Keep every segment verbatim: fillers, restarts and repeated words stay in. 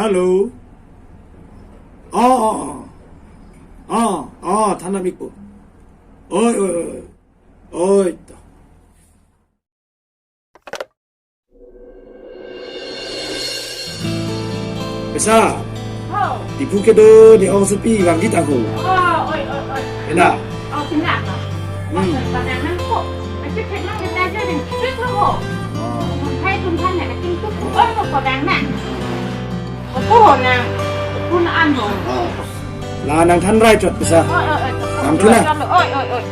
Hello. Oh, oh, oh. Oh, oh, thanam ikpo. Oi, oi, oi. Oi, to. Pisa. Oh. Diphu kedo ni ong supi bang di tangho. Oh, oi, oi, oi. Ena. Oh, kena. Hmm. Oi, oi, padang nangkok. Aci pek nang kita aja deh. Pek lo ho. Oh. Hai tum than ya, tum tu. Oi, lo padang na. Opo ho na. Pun an ho. Oh. La nangthan rai chot pisa. Oi, oi, oi. Nangthu na. Oi, oi, oi.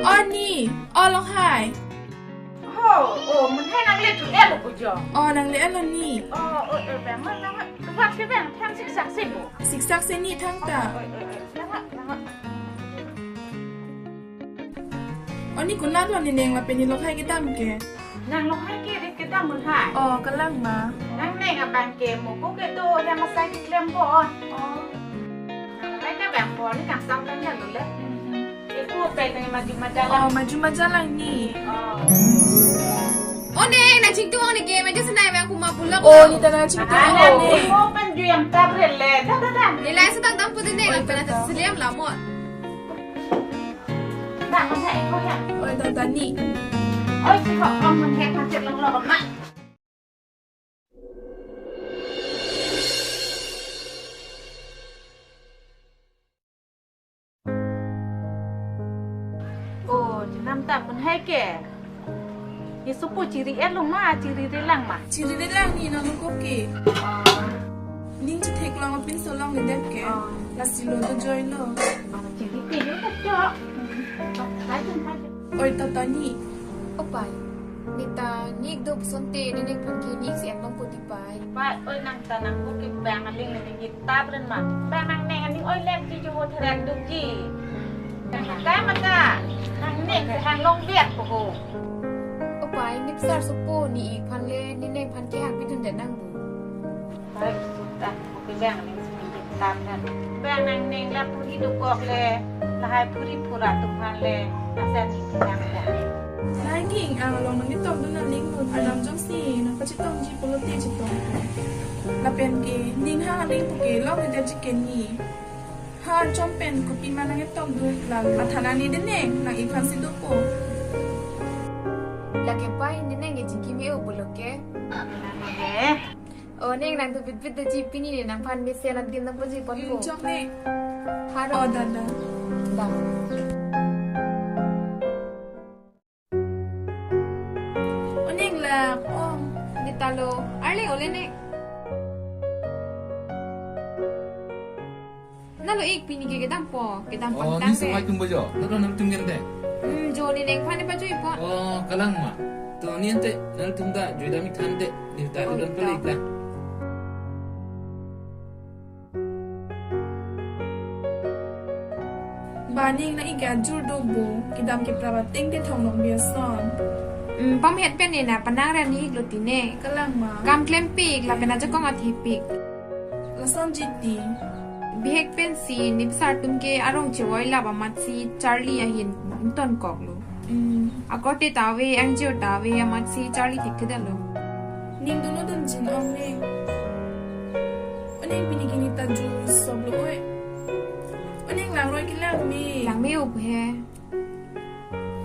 Oni, olong hai. Oh, oh, mun hai nangle tu el ko jo. Oh, nangle el oni. Oh, oh, oh, bang, bang, bang. Tuan ke bang, tham siksak si mo. Siksak si ni thangta. Oh, oh, oh, oh. Bang, bang. Oni konat lo ni neng lapen ni lokhai kedam ke. Nang lokhai ke rit kedam mun hai. Oh, kalang ma. Nang neng abang ke mo ko kedo ya masai keklem ko on. Oh. Nang lokhai ke bang ko ni kangsam kan ya lo le. Ipu pe ni maju majalang. Oh, maju majalang ni. Oh. Oh, neng, nang chingtung ni ke, maju senai bang kuma pulak. Oh, ni ta nang chingtung. Ah, neng, oh, ni. Mo pen ju yam tab rel le. Da, da, da. Nilai setak dam pudin neng, oh, lapen ta, ta. Seliam lamon. Dah, mana eko ya? Oi, tata ni. Oi, si kok kom mun hek macet long long mak. Oh, jinam ta mun hai ke. Ye supu chiri elung ma, chiri relang ma. Chiri relang ni nang ko ke. Oh. Ning chethek long apin solong le dep ke. Oh. Lasi lo do joy lo. Chiri te yo ta chok. Pai jun pai jun. Oi, tata ni. Opai. Neta nik do puson te, ne nek pun ke nik si anong poti pai. Pai, oi nang ta nang ko ke bang aling le nik tap ren ma. Bang nang neng aning oi lek ji jo ho therek duk ji. Nang ta mata. Nang nek hang long biak ko ho. Opai, nip sar supu ni ik phan le, ne nek phan ke hang pidun det nang bu. Pai, suta. Ko ke bang neng sini tam dan. Bang nang neng la puri dokok le, lahai puri pura tuhan le, asa ni pinang dan. Lahai king, ah, long nang itom dun nang ning nun. Adam jongsi nang pachetong ji pulote chetong. Lapen ke, ning hang aning pu ke, long ni der chicken ni. Ha, chom pen, kopi ma nang itom dun, la, matha nang ni de neng, nang iphan si dopo. Lake pai, ne neng ke chingki me-o pulo ke. Eh. Oh, neng nang tu bit bit de ji pini ne nang phan mesen adim nang puji pon ko. Chok ne. Haro. Oh, da, da. Da. Oh, neng la. Oh, neta lo. Arle ole neng. Nalo ik pini ke kedam po, kedam. Oh, pon ni tang samai ke. Tum bojo. Nalo nam tum gente. Hmm, jo ne neng phan ne pajui po. Oh, kalang ma. To ni ante, nalo tum ta jui dam ik than te. Ni ta. Oh, dam ta. Palik ta. Ba ning na ik ajur do bo, kedam ke praba teng te thong long biason. Hmm, pam het pen ne na panang ra ni ik lo tine. Kalang ma. Kam klem pik, lapen ajakong athi pik. Lason jiti. Bihek pensi nip sar tum ke arong chevoi lap amatsi charli ahin ton koklo. Hmm. Akorte ta ave, angjir ta ave, amatsi charli tik kedalo. Ning dunu dun jin ong ne. Oning pini kini ta ju sop lo oi. Oning langroi ke lang me. Lang me-o he.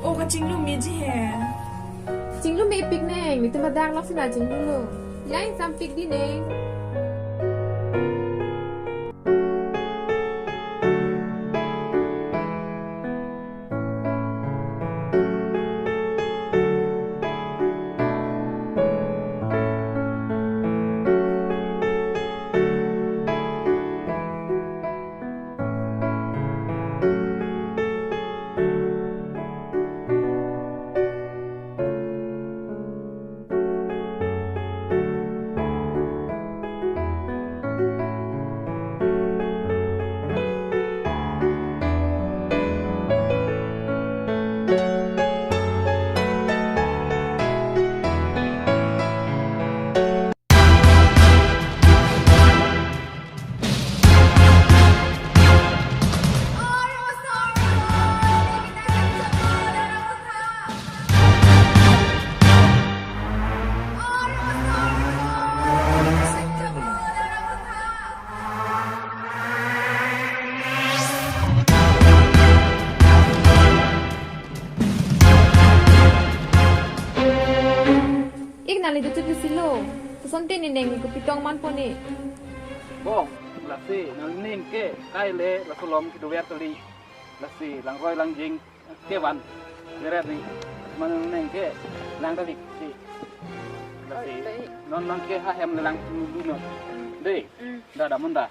O kachinglu meji he. Chinglu mepik neng, nelitum adak lok sina chinglu lo. Lain sampik di neng. Sonte ne neng kopi tong manpo ne. Bo, lasi nangning ke kai le laso along kedover kali. Lasi langroi langjeng kevan beret ri. Mane neng ke lang kali si. Lasi Oi, tai. Non nang ke ha hem le lang lulu non. Dei. Mm. Da da mun da.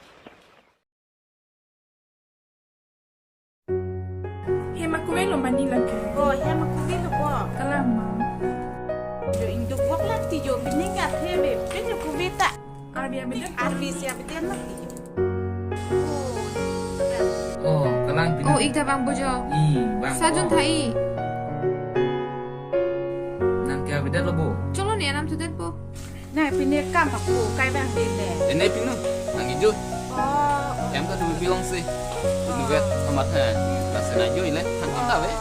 Hem akove lo mani lake. Oh, hem akove lo ko. Kalang ma. Jo ingduk vok lang ti jo pining ka hem be pen jo kove ta. Arvi avedet. Arvi si avedet lang ti jo. Oh, kalang pinu. Oh, ik ta bang bo jo. I, bang. Sajun bo. Tha i. Nang ke avedet lo bo. Cholo ne anam sudet po. Nang pine kam aku kai bang bile. Ene pinu, nang ijo. Oh. Em ta du bilong si. Pinu vet amat he. Lasi nang ijo ile, han kam ta ve.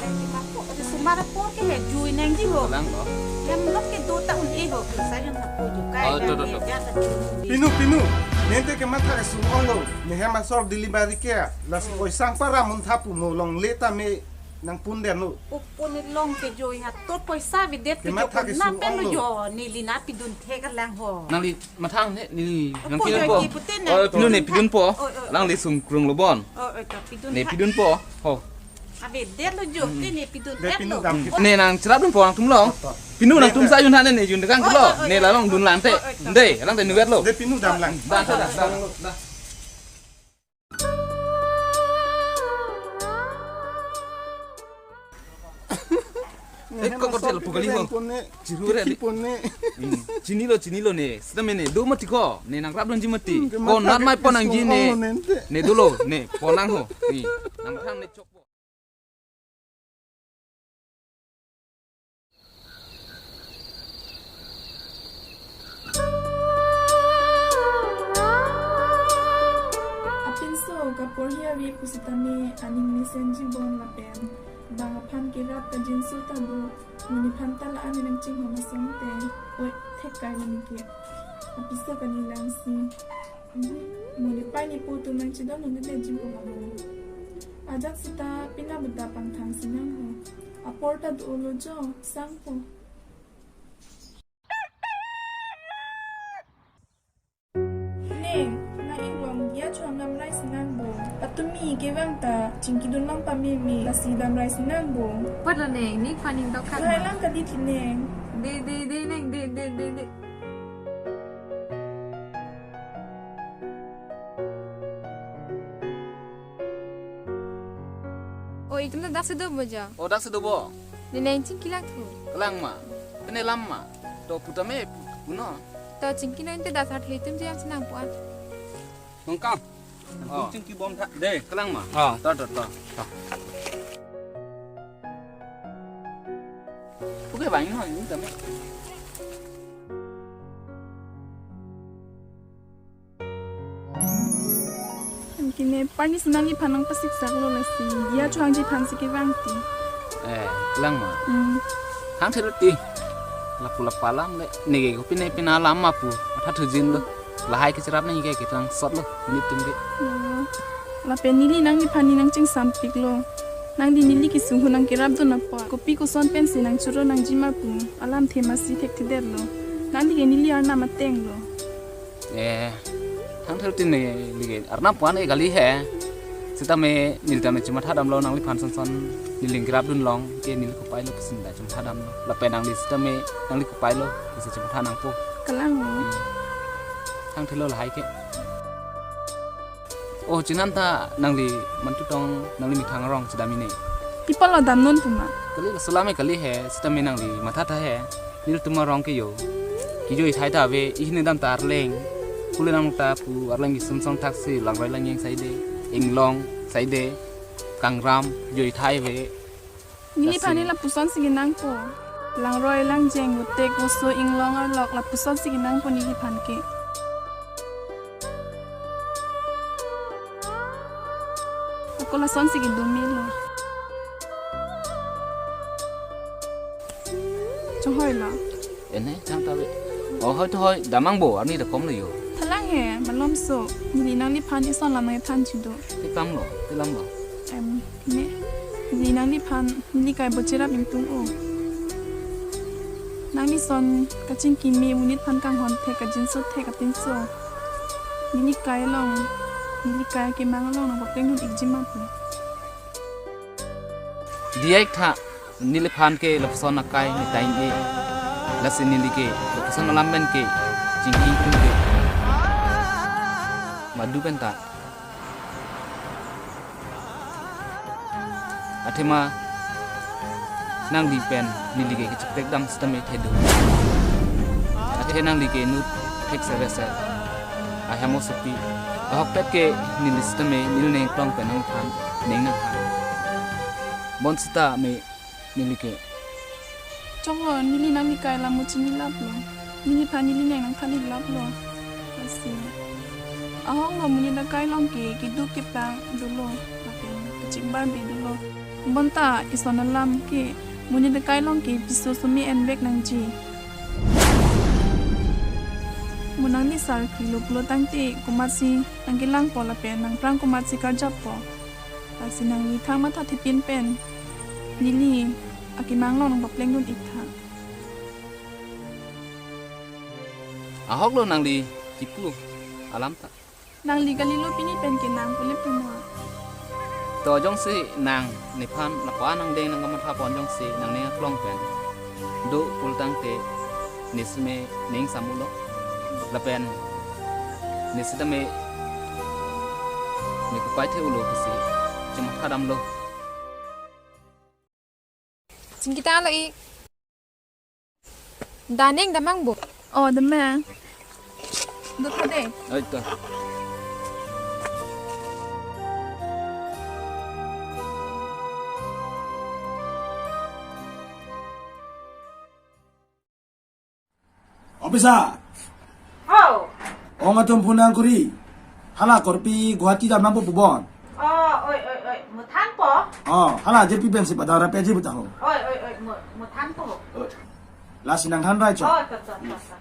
Nang di maku, di sumar apor ke he jui nang ji ho. Lang lo. Yang nok ke do ta un e ho, sa yang aku ju kai. Oh, bang to, to, bile to. Ja ta ju. Pinu, pinu. Nente ke matha ke sung ong lo. Ne hem asor delivery ke. Lasi koi sang para mun thapu mo longle ta me nang pun den lo. Upon long ke jo ya to poisa avedet ke jo. Kematha ke na pen lo sung ong lo. Jo neli na pidun the ka lang ho. Nangli mathang ne neli nang pidun po. Upon jo ki pute na. Oh, pinu ne pidun po. Oh, oh. Langli sung krung lo bon. Oh, oh, to pidun. Ne tha. Pidun po. Ho. Avedet lo jo te ne pidun. De et pinu lo. Dam ki. Ne nang cherap dun po nangtum long. To, to. Pinu nangtum. Ne, ne. Sa jun tha ne ne jun dekang. Oh, lo. Oh, oh, ne oh. La long dun lang te. Oh, oh, to. De, lang te nuet lo. De pinu dam lang. Da, da, da, da. Eh, kok kok jel pukali ho. Chiru re di. Hmm, chinilo, chinilo ne. Sita me ne do mati ko. Ne nang rap don ji mati. Hmm, ko nat mai pon nangji ne. Ne dolo, ne pon nang ho. Ni, nang thang ne chok po. Apinso kaporhi ave pusitame aning mesenji bon lapen bang aphan kerap kajinso ta do. Monit aphan ta la-an nangchinghon asonte. Oi, thek kai mani ke. Apinso kali lang si. Monit pai ne po atum nangchedon nangdede ji ko lamo. Ajat sita pina beda pangthang si nang ho. Apor ta do lo jo, sangpo. Neng, nang inglong diya chuang damrai si nang bo. Patumi kevang ta chingki dun long pameme lasi damrai si nang bo. Patlo neng, ning paning tok khat. Hai lang kadit neng. De, de, de, neng, de, de, de, de. O, itum ta dak si do bo jo. O, dak si do bo. Ne neng chingki lang thu. Kalang ma. Pene lam ma. To putame puno. To chingki nang te dasar thli tum jam si nang puan. Nongkam. Oh. Chingki bom tha. De. Kalang ma. Ah. To, to, to. To. Oke, bang, ini, ini tame. Kine pani si nangliphan nangpasik saklo lasi. Diya chuangji aphan si kevang ti. Eh, lang ma. Hmm. Hang thelo ti. Lapu lapu alam le. Neke kopine pina alam ma pu. Atha thujin lo. Lahai ke cherap nangji ke ketang sot lo. Nelitum ke. Oh. Lapen neli nangliphan ne nangchingsampik lo. Nangli neli kesung ahut nangkerap dun apot. Kopi koson pensi nangchoro nangji ma pu. Alamthe masi thekthedet lo. Nangli ke neli arnam ateng lo. Eh, thang thel tin ne ligi arnam puan e kali he. Sitame neli tame chematha damlo nangliphan son son neli kerap dun long ke neli kopai lo pusi neli chematha damlo. Lapen nangli sitame nangli kopai lo pusi chematha nangpo. Kalang lo. Hmm. Thang thelo lahai ke. Oh, chinam ta nangli mantu tong nangli methang arong chedam ini. Pi apot lo damnon tuma. Kali la sulame kali he, sitame nangli matha tha he. Nelitum arong ke jo. Kejoi thai ta ave, ihini dam ta Arleng. Kule nang ta pu Arleng kesung song thaksi langroi langjeng saide. Inglong saide. Kangram joi thai ave. Neliphan ne lapuson si kenangpo. Langroi langjeng, utek uso, inglong arlok lapuson si kenangpo neliphan ke. Ako lason si kedun melo. Chonghoi lo. Ene, chang ta ve. Oh, hoi to hoi, damnang bo, arni ta kom lo jo. Thalang he, malomso. Neli nangliphan ison lam nangthan chido. Te kam lo, te lam lo. Em, ne. Neli nangliphan, neli kai bo cherap ingtung o. Nangli son kachingki me, monit aphan kanghon thek, kajinso thek apinso, neli kai along, neli kai akemang along nangpaplengdun ikji ma pu. Diya ik tha, neliphan ke lapuson akai ne ta-ing-e. Lasi neli ke lapuson alam pen ke chingki tum ke. Madu pen ta. Athema nangli pen neli ke kacheprekdam sitame thedu. Athe nangli ke inut thekser-ser, ahem osopi. Ahokpet ke neli sitame neli neng klong pen nangphan neng nanghan. Bonsita me neli ke. Chonglo, neli nangli kai alam mo chinilaplo. Neliphan neli neng nangthan-iklaplo. Lasi ahoklo, monit akai along ke keduk keplang dolo, lapen kachingbar bi dolo. Bonta ison alam ke, monit akai along ke piso sumi envek nangji. Mo nangli sarkri lo pulo tangte komatsi nangkelangpo lapen nangphrang komatsi karjappo. Lasi nangli thang matha thepin pen neli akemang along nangpaplengdun ik tha. Ahoklo nangli kipu alam ta. Nangli kalilo pini pen ke nang pule puno. To jongsi nang nephan lapu-an angdeng nangkamatha pon jongsi nang neng aklong pen do pulotangte nesitame neng sam-ulo. Lapen nesitame ne kupai the-ulo pusi chematha damlo. Chingki tanglo ik. Da neng damnang bo. Oh, dam nang. Do tha de. Oi to. Officer. Oh. Ong atum phone nangkuri. Hala korpi Guwahati damnangpo pu bon. Oh, oi, oi, oi. Mo thanpo. Oh, hala J P pensi padara peji betaho. Oi, oi, oi. Mo, mo thanpo. Oi. Lasi nangthan rai cho. Oh, to, to, to, to.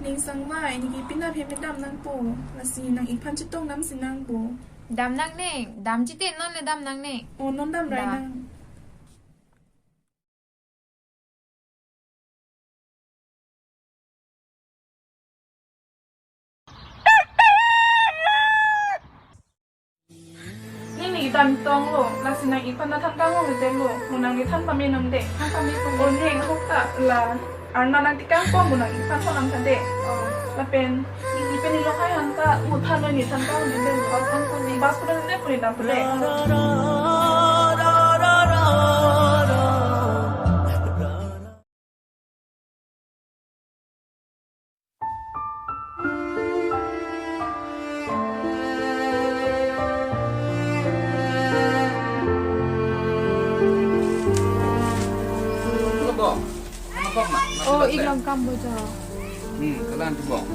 Ning sangvai, neli ke penap hem damnangpo. Lasi nang ikphan chetong damsi nangpo. Damnang neng, damji te non le damnang neng. Oh, non dam rai nang. Neli dam tonglo, lasi nang ikphan nangthan tanglo le detlo, mo nangli than pame non de. Than pame non de. Oh, neng ahok ta la, arna nangtekangpo mo nang ikphan than nang than de. Oh. Lapen, neli pen neli lo hai han ta, mo than lo neli than tanglo le detlo. Oh, than tanglo. Bas pu de pu neli dam pu de. Kebong. Kebong, Mak. Oh, ik longkam bo jo. Hmm, kelang kebong.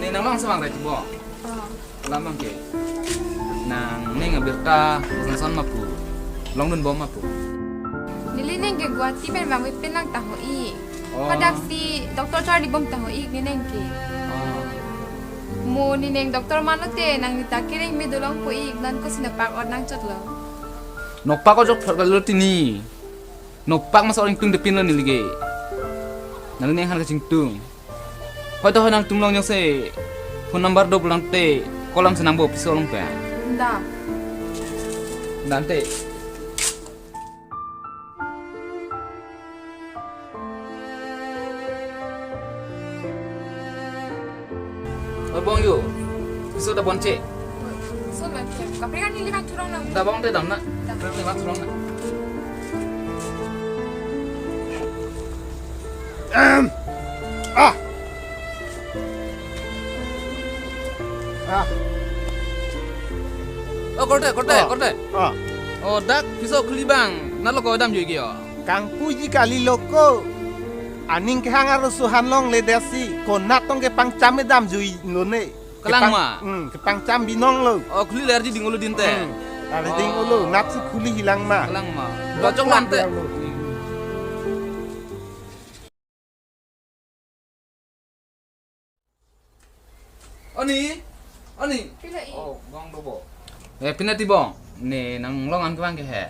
Ne nanglong semang rai kebong. Oh. Alam abang ke. Nang neng abirta bosan son ma pu. Longdun bom ma pu. Neli neng ke Guwahati pen vangve pen lang taho ik. Oh. Hadak si doctor charli bom taho ik ne neng ke. Oh. Mo ne neng doctor mano te nangli ta kereng me dolong po ik, nang kosi nokpak ot nangchotlo. Nokpak ot jok phlot lo tini. Nokpak masa orang tung depin lo neli ke. Neli neng han kachingtung. Hoi to hoi nangtum long jongsi phone number do pulang te call-am si nang bo piso long pen. Dam. Dam te. Oi bong yo. Piso ta bonche. So la ke. Kaprek an neli vang thurong nang. Da bong te dam na. Da. Kaprek neli vang thurong na. Em. Ah. Ah. Oh, korte, korte, ah, korte. Ah. Oh, dak piso khuli bang. Nalo ko dam jui kio. Kangpuji kali loko. Aning kehang arloso han longle desi. Konat tong kepangcham dam jui lone. Kelang ma? Hmm, kepangcham binong lo. Oh, khuli lerji ding ulo din te. Hmm. Are ding ulo, oh, nap si khuli hilang ma. Kelang ma. Bocok lam te. Oni, Oni. Pila i? Oh, bong dobo. Eh, pina ti bong. Ne nanglong an kevang ke he.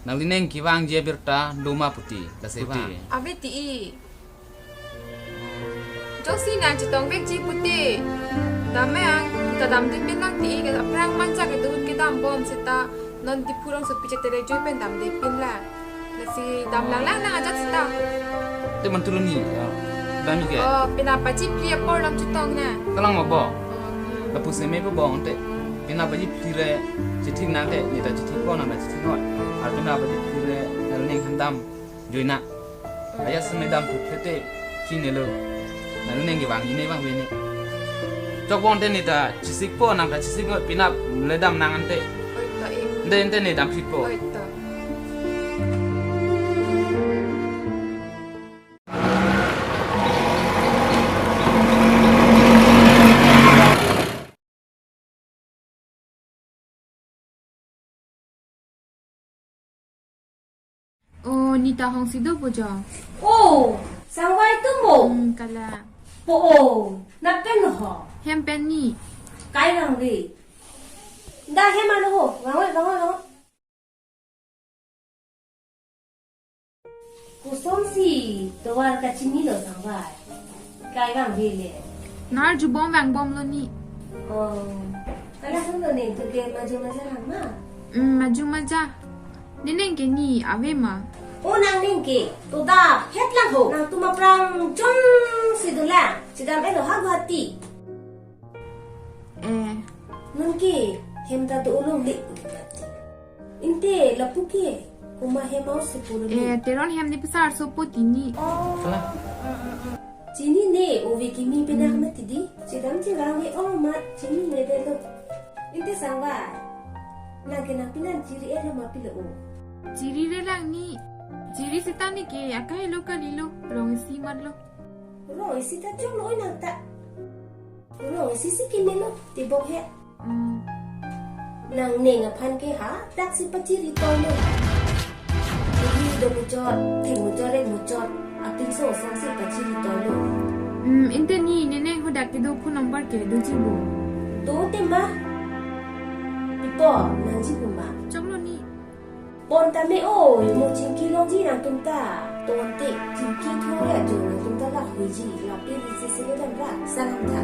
Nanglining kevangji abirta doma puti, lasi puti. Ave ti-i. Jongsi nang chetongvekji puti. Dam nang, ta damde pin lang ti-i, ke aphrang manja ke dut kedam bom seta, non Diphu rongsopi chetere joi pen damde pin lang. Lasi dam lang lang nang ajat seta. Te mantu lo ni, ya. Dam ke. Oh, pina paji phli apor lam chetong na. Kalang ma bo. Oh, hmm. Lapu seme po bo ante. Pina paji phli re, chethik nang te, neta chethik po nang ta chethik noi. Ar pina paji phli re, nanglining han dam joi na. Aya seme dam pu phete, chinelo. Nanglining kevangji ne vangve ne. Chokbong te neta chesik po nang ta chesik noi, pina le dam nang ante. Oi, ta-i. Ante, ante ne dam phli po. Oi, ta. Oh, neta hongsi do pujo. Oh, sangvai atum mo. Hmm, kala. Po oh, nat pen ho. Hem pen ni. Kai vangve. Da hem ano ho. Vangoi, vangoi, vangoi. Kosonsi tovar kachini lo sangvai. Kai vangve le. Nar jubom vangbom lo ni. Oh. Kala sung lo ne, tu ke maju maja hang ma? Hmm, maju maja. Nening ke ni ave ma? Oh, nangning ke. To da, het lang ho. Nangtum aphrang jongsi dolang. Chedam-et lo ha Guwahati. Eh. Non ke, hem ta do-o longle. Inte lapu ke, komat hem aso si pulo ni? Eh, Teron hem ni pisa arso po ti ni. Oh. Kala? Chini ne, ove kimi pina Hmm. mati di. Chedam chevangve o mat, chinine avelo. Inte sangvai. Nang ke nang pinan chiri-et lo ma pilo o. Chirire lang ni. Chiri seta ne ke, akai lo kali lo, rong isi mat lo. Rong isi ta chok lo oi nang ta. Rong isi si kimelo, tibok he. Hmm. Nangning aphan ke ha, dak si pachiri tolo. Ili do muchot, theng muchot, reng muchot, apinso sang si pachiri tolo. Hmm, inte ni, nening hadak kedo phone number ke doji bo? Do te ma. Ipo, nangji bo ma? Choklo ni. Pon tame o, mo chingki longji nangtum ta. Ton te, chingki thore ajo nangtum ta lak huiji, lapi risi sele dam ra, salam tha.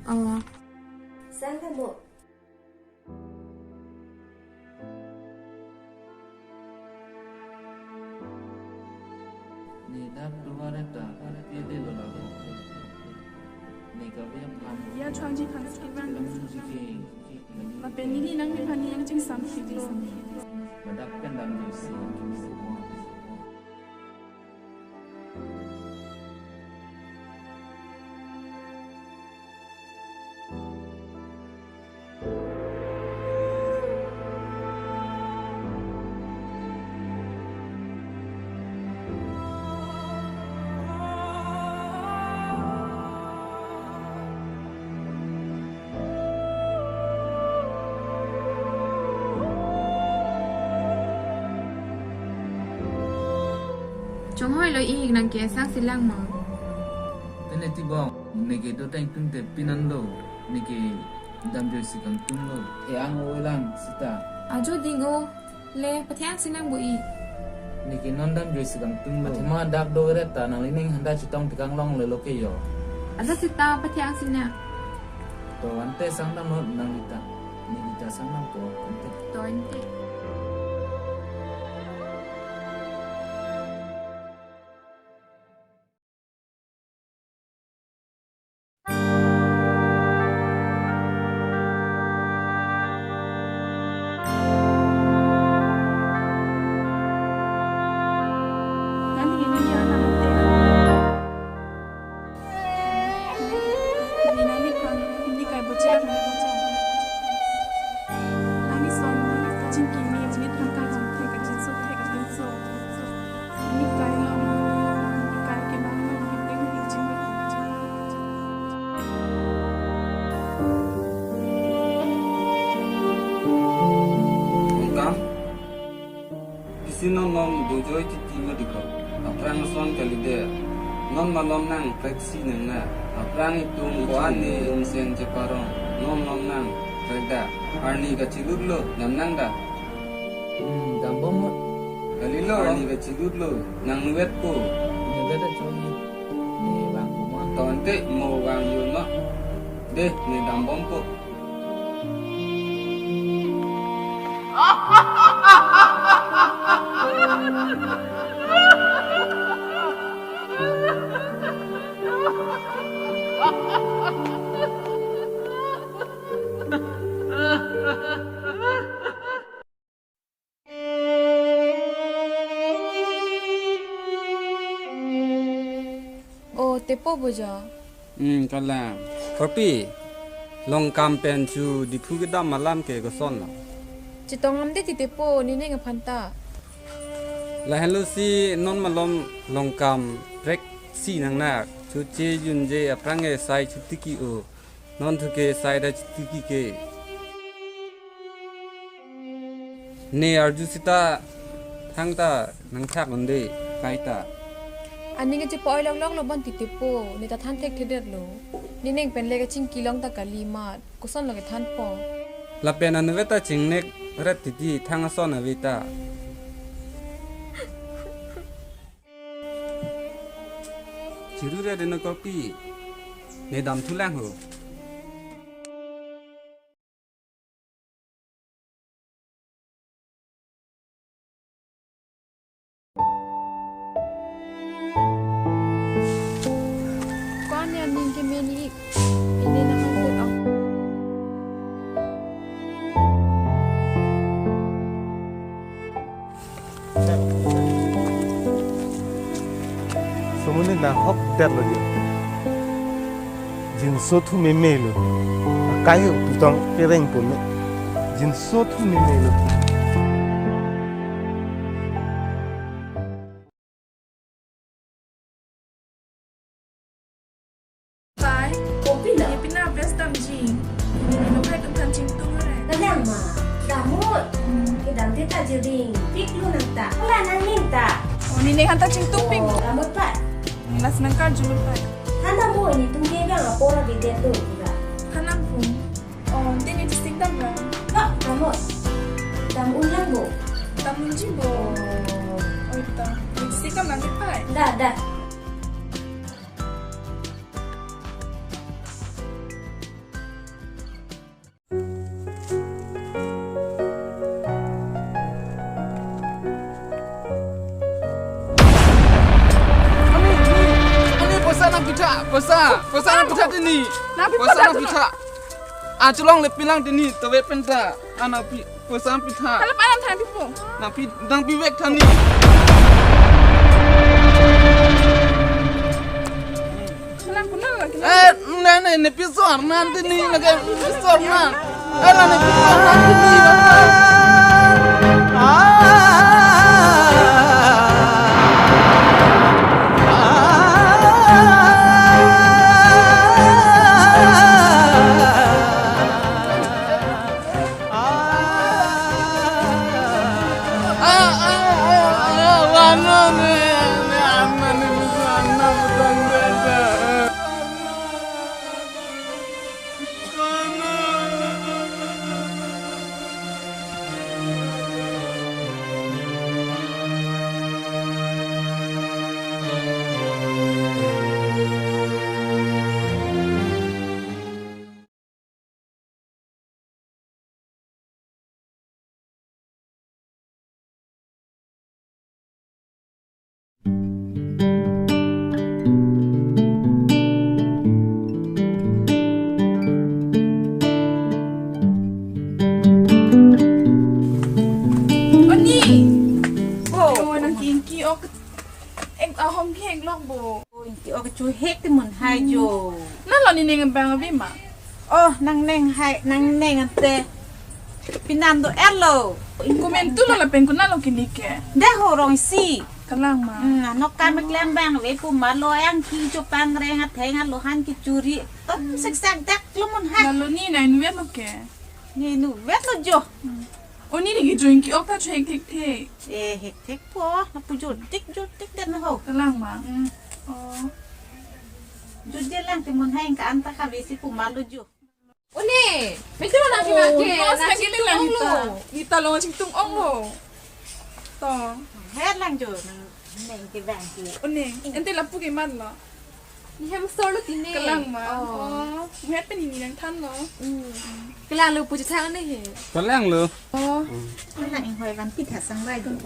Oh. Salam mo. Ne dak tovar ta, tele lo lago. Ne kave aphan. Ya chwangji aphan si kevang. Kevangji ke. Lapen neli nangliphan ni nangchingsam phitlo. Ladak pen damjoisi kimi do. Chonghoi lo ik, nang ke sang si lang ma? Pine tibok, ne ke doteng tungte pinan lo, ne ke damjoisi kangtung lo. E ang o lang seta. Ajo ding o. Le, pathe-ang si nang bo ik. Ne ke non damjoisi kangtung lo. Athema dak do eret ta nanglining handa chetong tekang longle lo ke yo. Ada seta pathe-ang si nang. To ante sang dam lo nanglita. Nelita sang dam ko ante. To ante. Kam? Isi non non bujoi titi ma dikot. Aphrang ason kalide. Non malom nang preksi nang na. Aphrang itum ko-an ne umsen cheparong. Non lom nang prekda. Arni kachilut lo, dam nang da. Hmm, dambom ma. Kalilo, ani kachidutlo, nang nuvetpo. Nuvet achogi. Ne vangpo ma. Tangte mo vang yun ma. Dei, ne dambompo. O, tepo boja. Hmm, kalang. Kopi, Longkam pen chu Diphu kedam alam ke kosonlo? Chetong amde ti tepo, nening aphan ta. Lahenlo si non malom Longkam prek si nangnak, chu chejunje aphrang ke sai chutiki o. Non thuke sai ta chutiki ke. Ne arju sita thangta nangthak unde kaita. Aning kachepa-oi longlong lo bon ti tepo, ne ta than thekthedetlo. Nening pen le kachingki long ta kali ma, kosonlo kethanpo. Lapen anuvet ta chingnek ret titi thang ason ave ta. Chiru re deno kopi. Ne damthulang ho. Kwan ya ning ke meni ik. Ini na hangkut ang. Sumuni na hok der lo jo. Jinso thu meme lo. Akai ho pitong pereng po me. Jinso thu meme lo. Pai, kopi na? Ye pina best damji. Ini lo kai tum kan chingtung re. Kalang ma, damut. Hmm. Kedam te ta jering. Pik lo nang ta. Kalang nang ning ta. O, nening han ta chingtung pik. O, damut pai. Las nang karju pai. Han damut, netum ke bang apor abidet lo kita. Han nang pun. O, tini chisik dam ra? Ba, damut. Dam un lang bo. Dam unji bo. O, oi ta. Chisik dam lang pai. Da, da. Ani, ani, ani, poisa nangpitha, poisa, poisa nangpitha tini. Nangpitha poisa ta nangpitha. Acholong le pilang tini, tove penta. Ana pi, poisa nangpitha. Hala pa nangthan pipo. Nangpi, nangpivek tha ni. Kalang kunal lagi. Eh, ne, ne, ne pi sor nan tini, lagi pi sor nan. Eh, la ne pi sor nan tini. Ah. Oni! Oh, nang kingki ok. Ek ahom ki ek lok bo. Oi, ti ok chu hek ti mun hai jo. Nalo nening abang abi ma? Oh, nang neng hai, nang neng ante. Pinan do erlo. Komentu lo lapen kunalo kini ke. Dah horong si. Kalang ma. Hmm, nok kam klem bang ve pu ma lo yang ki cho pang reng atheng alo han ki churi. Tom sek sek dak lo mun hai. Nalo ni nai nuvet lo ke. Ni nuvet lo jo. Hmm. Oni ri ki join ki ok ta chu hek thek thek. Eh, hek thek po, na pu jor tik jor tik den ho. Kalang ma. Mm. Oh. Jor je lang ti mun hai ka anta ka besi pu malu jo. Oni, betul na kina ke, na chingtung ong lo. Ita lo chingtung ong lo. Oh. Het lang jo, nang, nang ke bang ke. Oh, neng. Ente lapu ke man lo. Ni hem store lo tine. Kelang ma. Oh. Oh, het pen ini nangthanlo. Hmm. Kelang lo pu chethang ne he. Kelang lo. Oh. Kelang inghoi van pit ha sang rai do.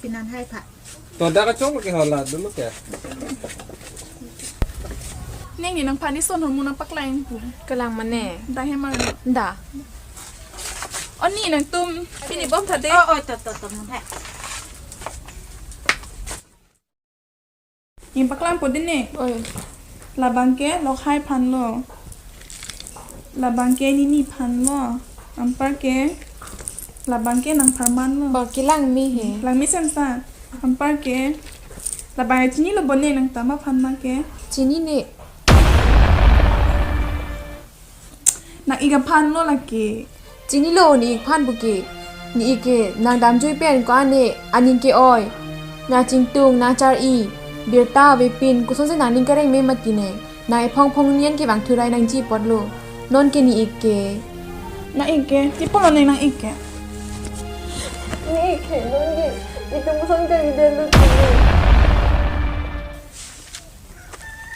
Pinan hai pha. To dak kachok ke hala dulu ke. Neng ni nangphan ni son hormu nangpaklang pu. Kelang mane. Da hem ma. Da. Oh, ni nangtum. Pini bom tha de. Oh, oh, to, to, to, mun hai. Nangpaklangpo dei ne. Oi. Labang ke Lokhai aphan lo. Labang ke nini aphan lo. Anpar ke labang ke nangpharman lo. Ba kelang me he. Lang me sen sa. Anpar ke labang chinilo bo ne nangtum aphan ma ke. Chinine. Nang-ik aphan lo lake. Chinilo ne-ik aphan puke. Ne-ik ke nang damjui pen ko-an ne aning ke-oi. Nang chingtung, nang chari, birta avepin, kosonsi nangning kereng me mati ne. Nang ephong phong nian ke vangthurai nangji apotlo. Non ke ne-ik ke. Nang-ik ke, tipo lo ne nang-ik ke. Ne-ik ke, non ke. Itum koson ke ide lo.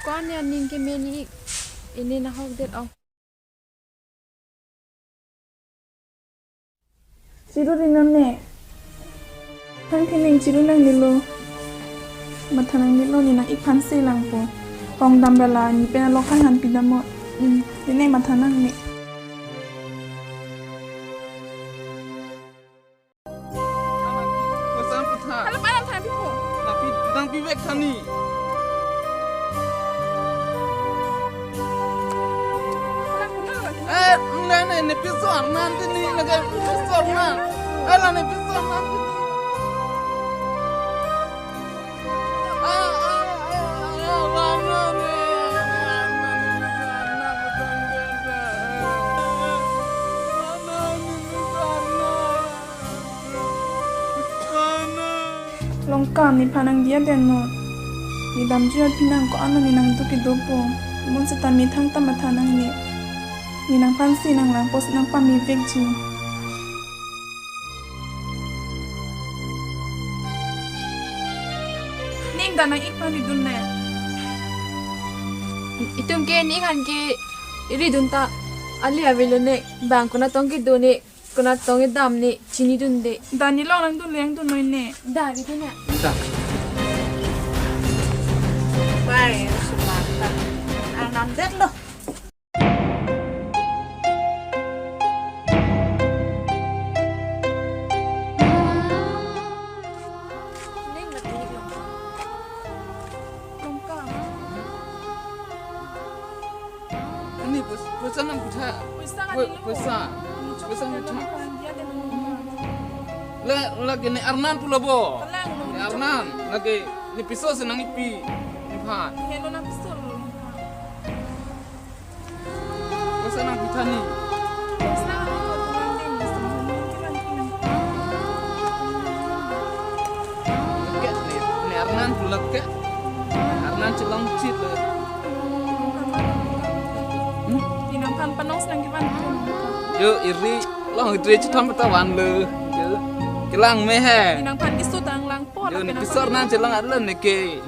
Ko-an ne aning ke me ne-ik. Ini nahok det ong. Chiru ri non ne. Thang thening chiru nangnelo. Matha nangnelo ne nang-ik aphan si langpo. Hong dam ra la ne pen alok hai han pidamnon. Hmm. Dei ne matha nangne. Koson pitha. Hala param than pipo. Nangpi, nangpi vek thani. Eh, ne, ne, ne piso arnan tini, ne ke piso arnan. Eh, la ne piso arnan tini. Ah, ah, ah, ah, ah, arnan, ne, arnan, ne, arnan, ne, arnan, ne, arnan. Longkam, nephan nangdiya detnon. Ne damjui aphi nang ko-an lo ne nangduk kedopo. Bonseta methang ta matha nangne. Ne nangphan si nanglangpo si nangpame vekji. Neng ta nang-ik aphan ridun ne. Itum ke ne-ik aphan ke ridun ta ale avelo ne, bang konat tong kedo ne. Konat tong edam ne chinidunde. Da ne long nangdun le nangdun noi ne. Da, ridun na. Da. Bai, sumata. Ang namdet lo. Neng mati long. Longkam. Ani pos-, poisa nangpitha. Poisa. Poi-, kali lo. Poisa. Poisa nangpitha. La, lake ne arnan pulo bo. Kalang lo. Ne arnan. Lake ne piso si nangkipi. Nephan. Helo nang piso lo. Poisa nangpitha ni. Poisa nangpitha ni. Ke, ne, ne arnan pulo ke. Arnan chelong chit lo. Hmm? Inang phan panong senang kipan. Yo, iri long iri chithom ta van lo. Yo. Kelang me he. Inang phan kiso tang langpo. Yo, ne piso arnan chelong arlo ne ke.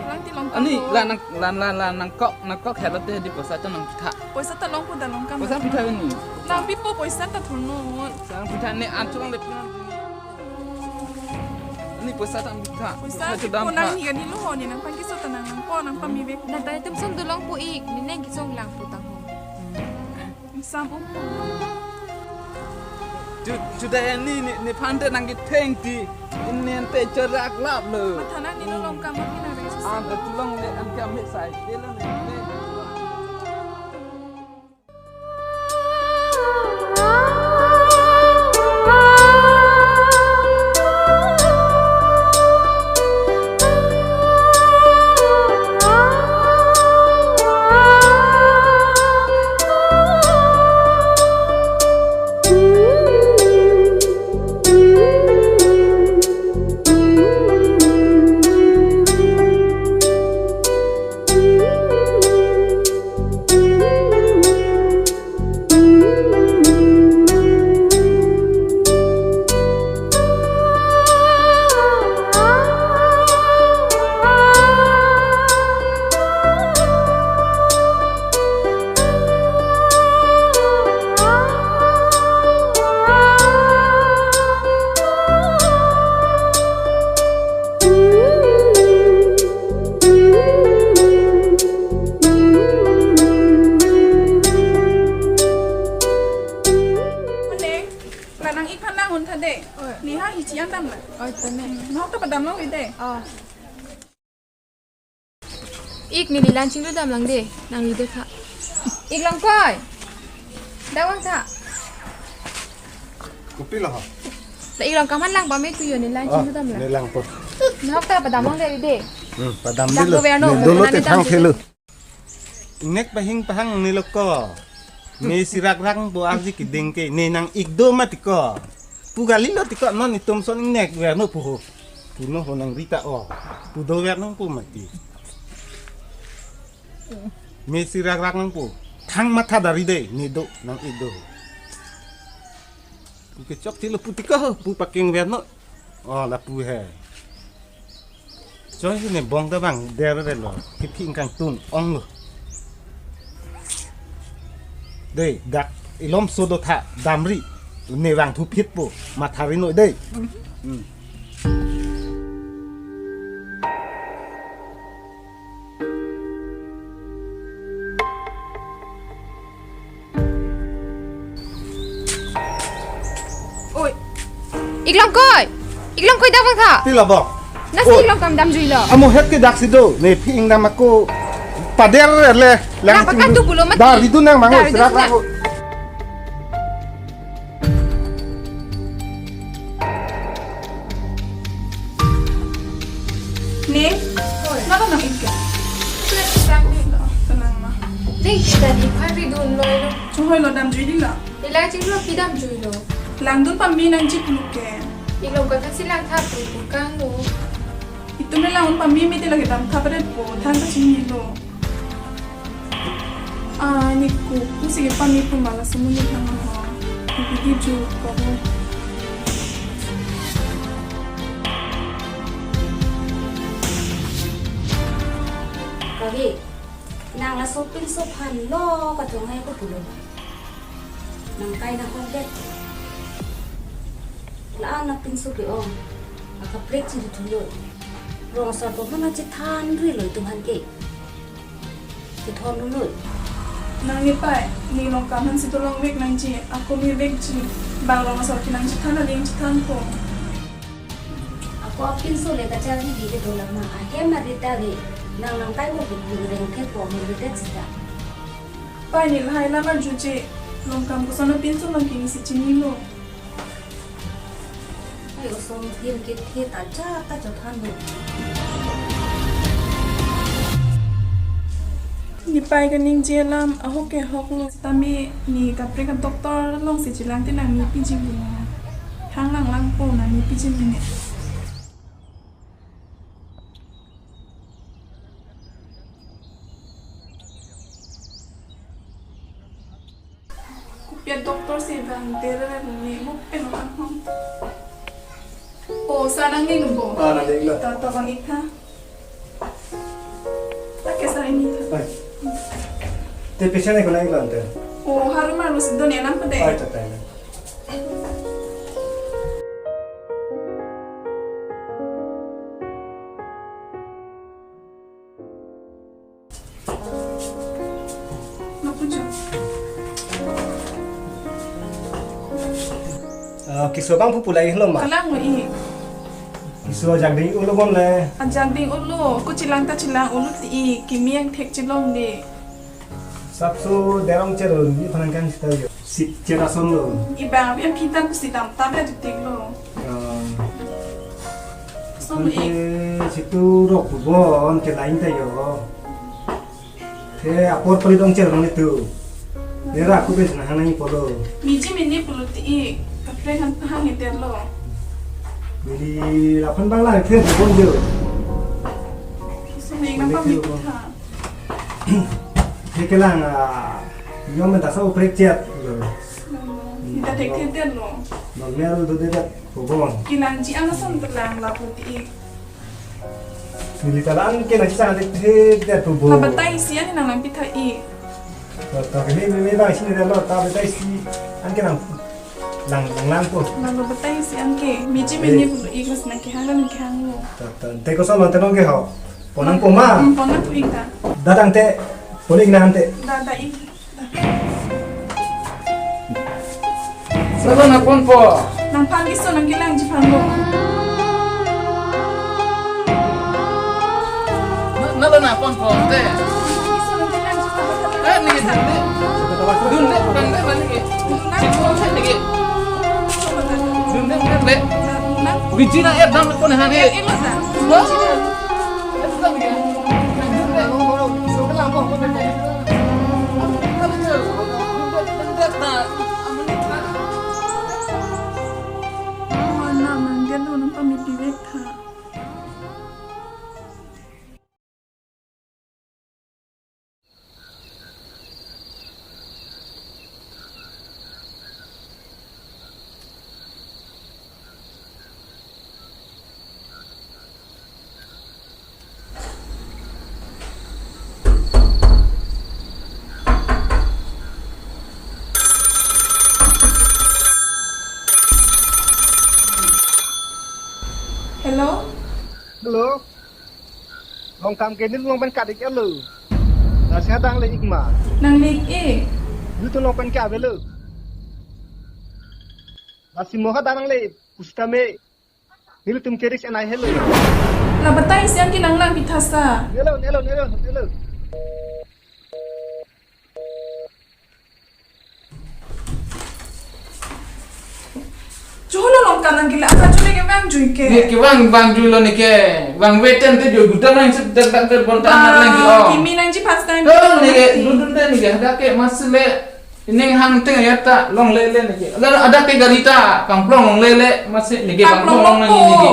Lang ti long. Ani, pano. La nang, la, la, la nangkok, nangkok helo te dei poisa ta nangpitha. Poisa ta longpo da longkam. Poisa pitha ni. Nangpipo poisa ta thurnon. Poisa nangpitha ne an chelong le pinon. Ani poisa ta nangpitha. Poisa poisa ta pipo dam nang pha. Ni kali lo ho ne nangphan kiso ta nang langpo nangpame vek. Na ta itum son dolongpo ik, ne neng kiso langpo tang ho. Sam umpo. Ju-, juda ini ne, nephan te nangketheng ti. Ini ante cherak lap lo. Matha nangne lo longkam ma pina re. Ah, betul long ne an kami sai. Dia lo ne. Eh, oi. Neha hichi an damlo. Oi, tame. Nahok ta padam long ide. Oh. Ik neli lang chinglu damlang de, nang ide tha. Ik Longkoi. Dawang tha. Kopi lo ho? La ik Longkam aphan lang pame tu yo, neli lang chinglu damlang. Neli lang po. Nahok ta padam long de ide. Hmm, padam dam dilo. Ko verno, ne dolo te nani dam thang dilo. Thelo. Ingnek pahing pahang ne lo ko. Ne sirak rang bo arji keding ke, ne nang ik do mati ko. Pu kali lo ti ko, non itum son ingnek verno pu ho. Pu no ho nang rita o. Pu do verno pu mati. Ne sirak rang nang pu. Thang matha dari de, ne do nang ik do. Pu kechok ti lo pu ti ko, pu paking verno. Oh, lapu he. Choi ne bong ta bang der re lo. Kiphi ingkang tun ong lo. Dei, dak ilom so do tha damri. Ne vang thu phit po. Matha ri noi dei. Hmm. Oi. Ik Longkoi. Ik Longkoi, dawang tha. Pila bong? Nasi oi. Ik Longkam damjui lo. Amo het ke dak si do. Ne phi ingdam ako pader le. Lang pakan tu pulo mati. Dari dun nang mango. Dari dun sirak nang. Ako. Ne? Oi. Nang nang ik ke? Sudah kita ni. Tenang ma. Dei, kita di pari dun lo lo. Chunghoi lo damjui di la. Neli lang chinglu, phi damjui lo. Langdun pame nangji pulo ke. Ik Longkoi aphan si lang tha pu pu kang lo. Itum ne lang un pame mete lake dam tha padet po, than ta chini lo. Ah, ne ko, pusi ke pame pu ma laso amonit lang ho. Bidi ju ko ho. Kave, nang laso pinso aphan lo kachonghoi ko pulo. Nang kai nang hong det. La-an nang pinso ke-ong. Akaprek chiri thulo. Rong asor ko mana chethan ri lo itum aphan ke. Chethon lo. Nang ne pai, ne Longkam aphan si dolong vek nangji, ako me vekji. Bang rong asor ke nang chethan aling chethan po. Ako apinso le kacharli di ke dolang ma, ahem arit ta ke, nang nang kai mo buk buk reng thek po mo buk det sita. Pai ne lahai lam arjuji, Longkam koson apinso lang ke ne si chini lo. Ai osomar adim kethe ta ja ta chothan lo. Ne pai kaningje alam ahok ke hok lo. Tame ne kaprek a-doctor along si chelang te nang ne piji lo. Thang nang lang po nang ne piji mene. Kopi a-doctor si bang dere ne mo pen ang hong. O, sa nangning bo. Ah, nangning lo. Ta, ta bang ik tha. Ta ke sa ini tha. Ai. Te patient ko nangning lo ante. O, harum harum si do ne nam pade. Ai, ta ta. Ah, keso abang pupu lahai lo ma? Kalang mo i. Keso ajak ding ulo bon le. Ajak ding ulo, ko chelang ta chelang ulo ti i, kimi angthek chelong de. Sapso derong cher ni phanang kan sita yo. Si cher ason lo. I bang avi aphi ta pusi dam ta be jutik lo. Ah. Som i. Ante situ rok bon ke lain ta yo. The apor pari dong cher nang itu. Nera aku bes na hanang pulo. Miji mini pulo ti i. Kaprek han hang iter lo. Jadi lapan bang lah the bon jo. Som i ngapa mi tha. He kelang, ah, yom menta sa oprek chet. Kita thek thek den lo. Normal do de dat, pobon. Kelang ji ang asam telang lapu ti. Neli ta la-an ke nang chisang thek thek det pobon. Ta batai si an nang lang pitha i. Ta, ta ke me, me, me bang si ne lo, ta batai si an ke nang. Lang, lang, lang po. Lang lo batai si an ke. Miji eh. Mini pulo i kos nang kehang nang kehang lo. Ta, ta, te koson lo te nong ke ho. Ponang po ma. Hmm, ponang po ik ta. Dadang te, ponik nang te. Da, da ik. Da. Salo na pon po. Nangphan keso nangkelangji aphan lo. Na, na lo na pon pon te. Keso nangkelangji aphan lo. Eh, ni, ni. Dun de, dun de, mani ke. Cik pon saya ni ke. Dun de, dun de. Biji na air dam pon han ke. Eh, eh, lo na. Wah. Hello? Hello? Longkam ke neli along pen kat-ik-etlo. Lasi hadak nangle-ik ma? Nangle-ik. Nelitum along pen ke avelo. Lasi mo hadak nangle pusitame nelitum ke risk enai helo. La batai siang ke nanglang pithasa. Nelo, nelo, nelo, nelo. Cholo longkam nangkele asa chole kevang jui ke. Ne kevang, vang juilo ne ke. Vangve tangte jui guta nang sep dak dak dak bonta nang lang ke, oh. Kimi nangji first time. Lo ne ke, dun dun ne ke, hadak ke masih le. Ining hang teng ayat ta longle le ne ke. Lalu hadak ke gari ta pangplong longle le, masih ne ke pangplong long nang ne ke.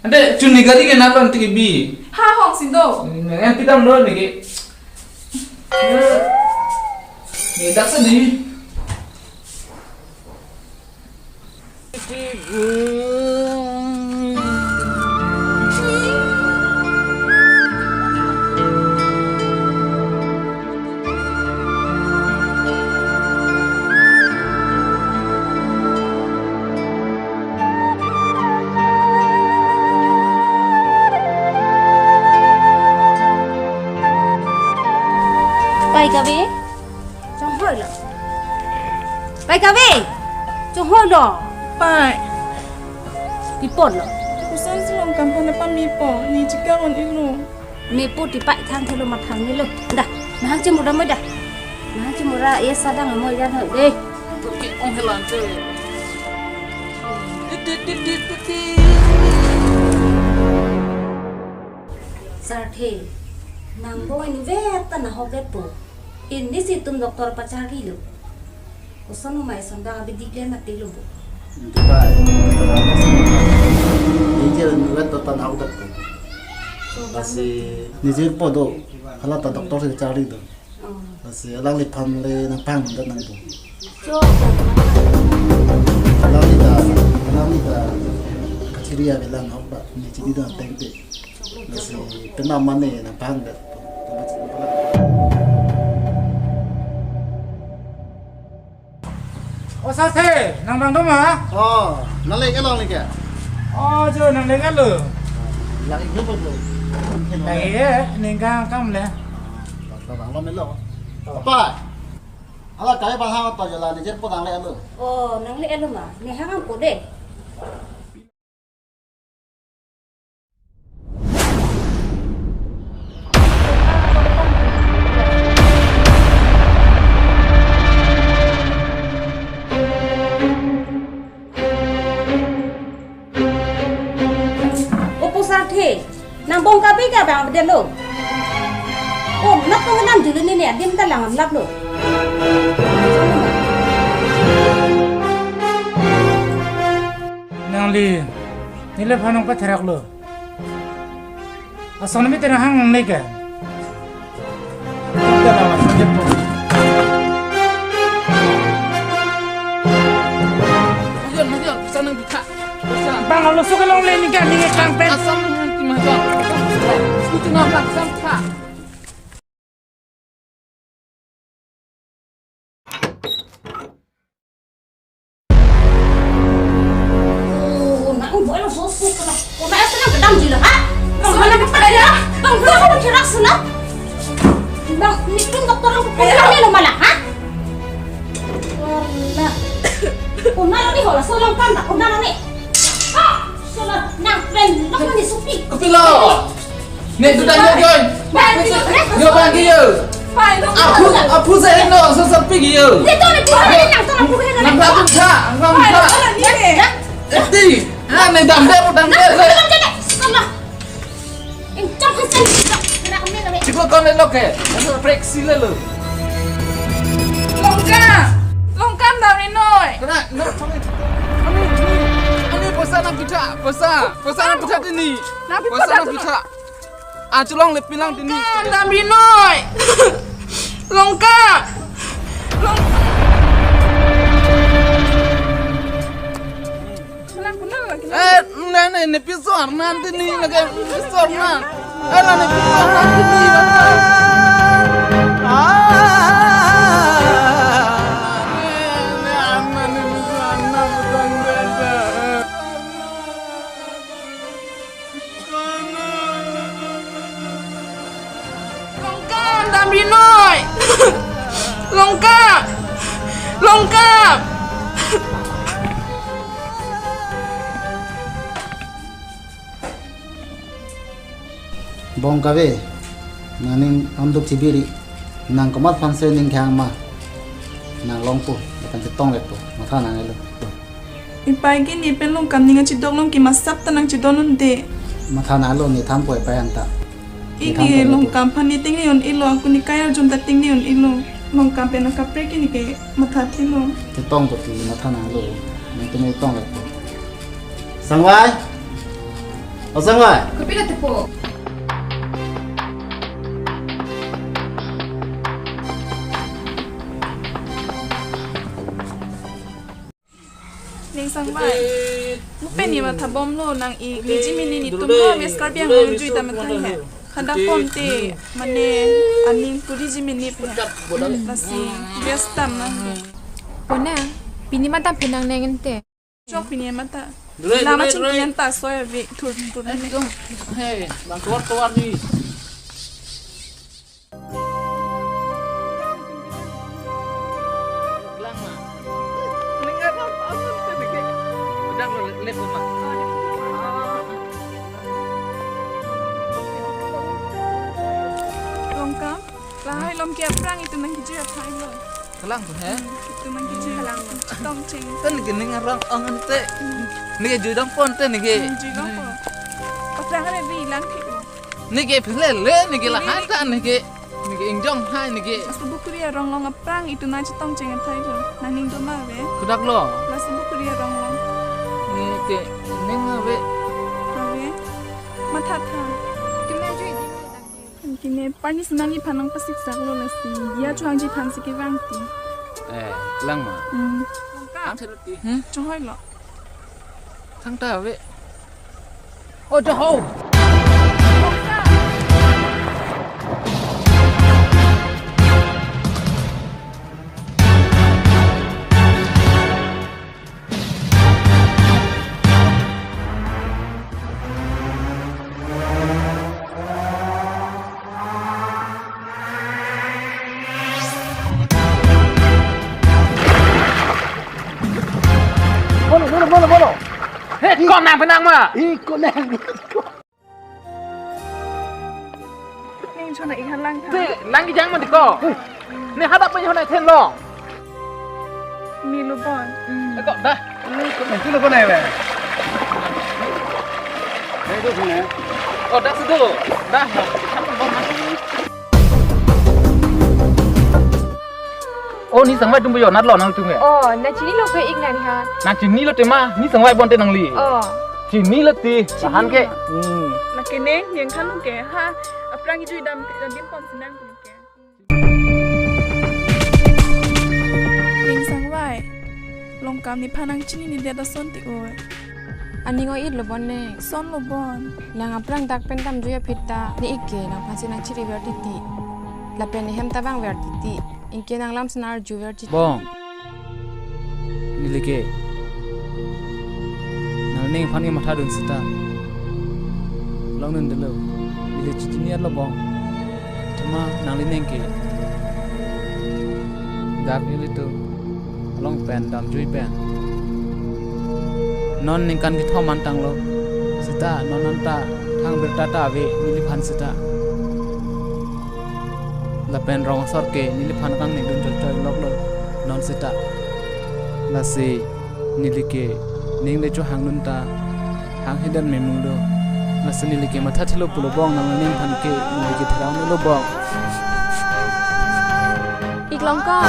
Ante chun ne gari ke nalon te ke bi. Ha hong si do. Ne ngan pidam lo ne ke. Ne dak sa di. Pai kave, chonghoi lo. Pai kave, chonghoi lo. Pai. Pi apot lo? Koson si longkam aphan nangpamepo, ne chikang un-elo. Mepo ti pai thang thelo mathang nelo. Da, nahang chemura mai da. Nahang chemura, eh, sadang amoi jan ho de. Ong helang che. Sarthe, nang bong inutvet ta nahokvetpo. Pini si itum doctor pacharlilo. Koson umai sondang abi diklen mati lo bo. Inutvet. Inutvet ta nahokvetpo. Lasi nijir po do. Hala ta doctor si charli do. Oh. Lasi alangliphan le nangpangdet nangpo. Cho, cho. Alangli ta, alangli ta kachiri avelang ahok ba, ne chini do tengte. Lasi penam mane nangpangdet. O Sarthe, nang bang do ma? Oh, nangle-ik along ne ke? Oh, jo nangle-iklo. Lang-ik lo po. Lang-ik, ningkang kam le. Bang, bang lo melo. Oh. Apa? Hala kai bang hang apa jala ne jer po nangle-iklo. Oh, nangle-iklo ma. Ne hang po de. O pu Sarthe, nang bong kabe ka bang bedelo. O, mat ko ngenam julu ne ne adim ta lang amlap lo. Nangli, neli aphan nangpatherak lo. Asam nami terang hang nang neke. Majon, majon, bisa nang bikha. Bisa. Bang, alo suka long le neke, neke kang pen. Asam nang ti majon. Suci nang bang, asam kha. Oh, nak boy lo so so kena. Oh, nak senang kedam jila, ha? Bang, mana kepala ya? Bang, bang, bang, cerak senang. Bang, ni pun dokter yang kepala ni lo malah, ha? Wallah. Nang ni hola, so Longkam ta, nang ni. Ah, so nang pen, nang ni supi. Kopilo? Ne tu tanya joy. Bang, bang, bang. Yo bang yo. Bang, bang. Aphu, aphu sa heno, so sapi yo. Ni to ni, ni nang to nang phu heno. Nang phu tha, nang phu tha. Bang, bang, ni. Eti, ah, ne dam de, dam de. Nang phu tha, so nang. Inchong hasan, inchong. Kena kami kami. Chiklo kon le lo ke. Asa prek si le lo. Longkam. Longkam damri noi. Kena, no, kami. Kami, kami, kami poisa nangpitha, poisa. Poisa nangpitha tini. Nangpitha poisa tini. Nangpitha. Ah, cholong le pilang tini. Longkam damri noi. Longkam. Longkam. Eh, ne, ne, ne pi sor nan tini, ne ke pi sor nan. Eh, la ne pi sor nan tini, la. Ah, ne, ne, an, ne, ne pi sor nan, tang, tang, tang. Longkam damri noi. Longkam. Longkam. Bong kave, nangning amduk chibiri, nang komat aphan si ning kehang ma, nang longpo, lapen chetong lekpo, matha nang elo. Ipai ke ne pen Longkam ning achidok along ke masap ta nangchidon unde. Matha nanglo ne thampo ipai anta. Ne thampo ne. Ike Longkam aphan ne tingne un-elo, ako ne kai arjun ta tingne un-elo. Longkam pen akaprek ke ne ke matha thilo. Chetong po ti matha nanglo. Nangtum chetong lekpo. Sangvai. O Sangvai. Kopi la tepo. Ning Sangvai. Mo pen ne matha bomlo nang ik niji mini netum ho Miss Karbi Anglong jui ta matha he. Hadak pon te mane aning kuri ji mini pe. Lasi bias tam nang. Pona, pini matha penang neng ente. Chok pini matha. Lama chingki anta soi ave thur thur ne. Hey, bang tuar tuar ni. Longkam, lahai lom ke aphrang itum nangkejui aphai lo. Kalang tu he? Itum nangkejui kalang. Tongcheng. Kan gini ngarang ang ante. Neke jui dong pon te neke. Jui dong pon. Aphrang are bi lang thik lo. Neke phelele, neke lahai ta neke. Neke ingjong hai neke. Laso bukuri arong along aphrang itum nangchetongcheng athai lo. Nangning doma ave. Kodak lo. Laso bukuri arong along. Neke ning ave. Ave. Matha tha. Itum nangjuidi. Kine parni si nangliphan nangpasik sak lo lasi. Dia chohangji aphan si kevang ti. Eh, lang ma. Hmm. Hmm? Chohoi lo. Thangta ave. Oh, chohoi. Bolo, bolo, bolo, bolo. He, ko nang penang ma? Ih, ko nang. Ning chona iha lang tha. Te, nang kijang ma di ko. Ne hadak pa chona then long. Milu bon. Eko dah. Ini ko nanti lo ko nai be. Ini tu sini. Oh, dah situ. Dah. Oh, ne Sangvai atum pu jo, nat lo nangtum ke? Oh, nangchinilo ke ik nang ha. Nangchinilo te ma, ne Sangvai bon te nangli. Oh. Chinilo te, chinilo. Tahan ke. Hmm. Lake neng, neng kan ke ha. Aphrang ijui dam, dam dim pon sinang ke. Ning Sangvai. Longkam nephan nangchini ni dia ta son ti oi. Aning o-it lo bon ne. Son lo bon. Nang aphrang dak pen damjui aphi ta ne ik ke nangphan si nangchiri ver titi. Lapen ne hem ta vang ver titi. Anke nang lam si nang arju ver titi. Bong. Neli ke. Nangning aphan ke matha dun seta. Longdun delo. Neli chitiniat lo bong. Thema nanglining ke. Dak ilitum along pen damjui pen. Non ningkan kethom an tanglo. Seta non anta thang birta ta ave neliphan seta. Lapen rong asor ke neliphan kangningdun choi choi loklo non seta. Lasi neli ke ning le chohangdun ta hanghedet memulo. Lasi neli ke mathathelo pulo bong, nangning aphan ke neli ke therang nelo bong. Iklongkam.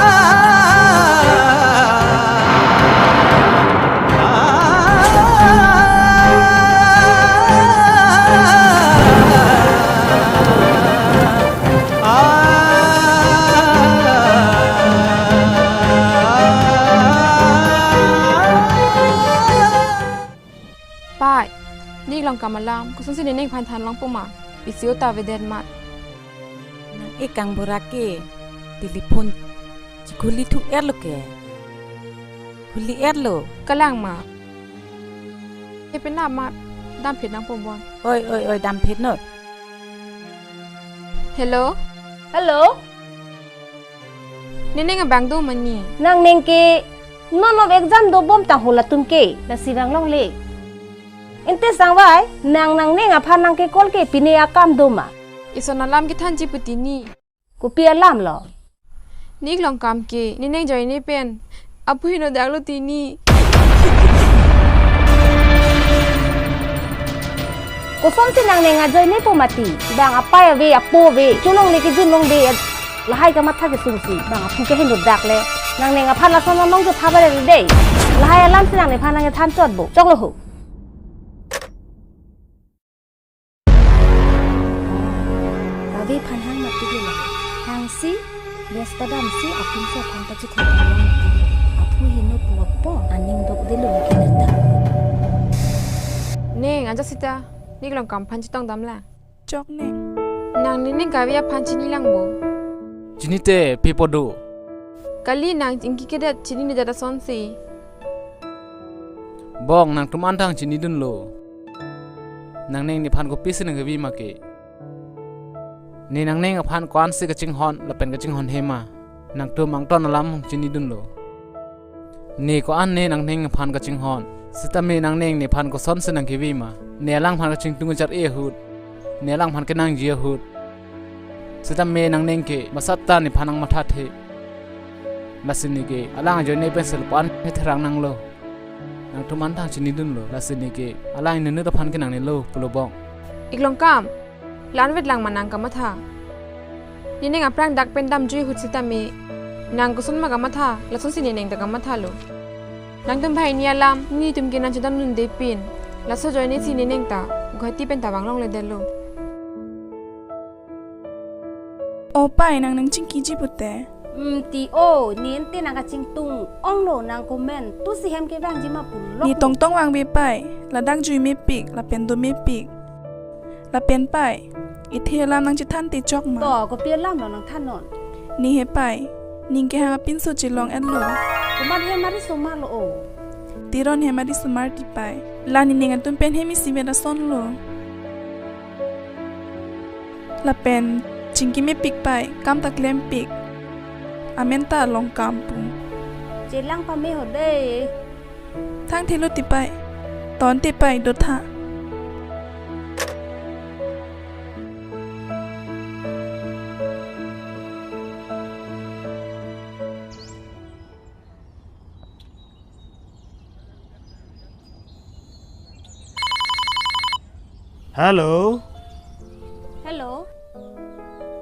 Pai, ne Iklongkam alam kosonsi nening aphan thanlongpo ma? Pisi-o ta avedet mat. Nang-e kangburak ke telephone chikhuli thu-etlo ke. Khuli-etlo. Kalang ma. He penap mat, damphit nangpo bon. Oi, oi, oi, damphit non. Hello? Hello? Nening abang do mani? Nangning ke non of exam dobom tangho latum ke, lasi vanglongle. Ante sangvai, nang nangning aphan nang ke call ke pine akam do ma? Ison alam kethanji pu ti ni. Kopi alam lo? Ne Iklongkam ke nening ajoine pen aphu heno daklo ti ni. Kosonsi nangning ajoine po mati? Bang apei ave, apo ave, cholongle kejun longde, lahai kamatha kesungsi bang aphu ke heno dak le. Nangning aphan lason nong ke thabar de. Lahai alamsi nangning aphan nang kethan chot bo. Choklo ho. Kave aphan hang mati ke la. Hangsi, bias padamsi apinso aphan pachethot tanglo mati ke. Aphu heno pu apot aning dokdelo ke la ta. Neng, ajat seta, ne Iklongkam aphan chetong damlang. Chok neng. Nang nening kave aphan chinilang bo? Chinite, pe po do? Kali, nang ingki kedet chininedet asonsi. Bong, nangtum an tang chinidunlo. Nangning nephan kopisi nangkevi ma ke? Ne nangning aphan ko-ansi kachinghon lapen kachinghonhe ma? Nangtum angton alam chinidunlo. Ne ko-an ne nangning aphan kachinghon, sitame nangning nephan kosonsi nangkevi ma? Ne alangphan kachingtung kachar-e ahut, ne alangphan kenangji ahut, sitame nangning ke masat ta nephan nangmathathe. Lasi ne ke alang ajoine pen selpan he therang nanglo. Nangtum an tang chinidunlo, lasi ne ke alang inut aphan ke nangnelo pulo bong. Iklongkam, la-an vetlang ma nang kamatha? Nening aphrang dak pen damjui ahut sitame nang koson ma kamatha, lasonsi nening ta kamathalo. Nangtum banghini alam netum ke nangchedondunde pin, laso ajoinesi nening ta Guwahati pen ta vanglongledetlo. O pai, nang nangchingkiji pute. Hmm, ti o, ne ante nang kachingtung onglo, nang komantu si hem kevangji ma pulo. Ne tongtong vangve pai, ladak jui mepik, lapen do mepik. Lapen pai, ithe alam nangchethanthe chok ma? To, kopi alam lo nangthan non? Ne he pai, ning kehang apinso chelong-etlo. Komat hem ari somar lo o? Teron hem ari somar ti pai. La nening atum pen hem isivet asonlo. Lapen chingki mepik pai, kam ta klempik. Amen ta Longkam pu. Chelang pame ho de. Thangthelo ti pai. Ton ti pai, dotha. Hello. Hello.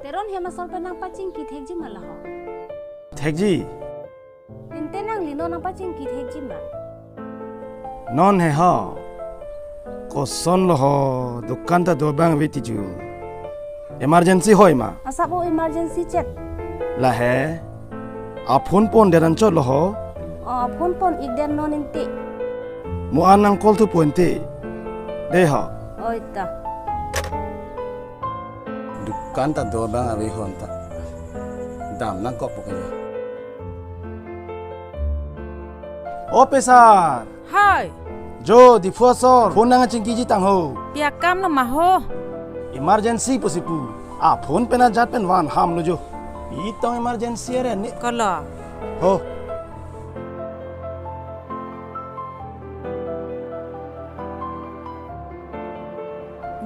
Teron hem asor pen nangpachingki thekji ma laho? Thekji. Ante nangli non nangpachingki thekji ma? Non he ho. Kosonlo ho, dukan ta do abang ave ti ju. Emergency hoi ma? Asap o emergency chet. Lahei. Aphone pondet anchot lo ho. O, phone pon-ikdet non ante. Mo an nang call thupo ante. Dei ho. Oi ta. Dukan ta do abang ave ho anta. Dam nangkokpo kanya. O pesar. Hai. Jo, Diphu asor, phone nangkachingkiji tangho. Pi akam lo ma ho? Emergency pusi pu. Aphone pen ajat pen van ham lo jo. Pi tong emergency are ne. Kolo. Ho.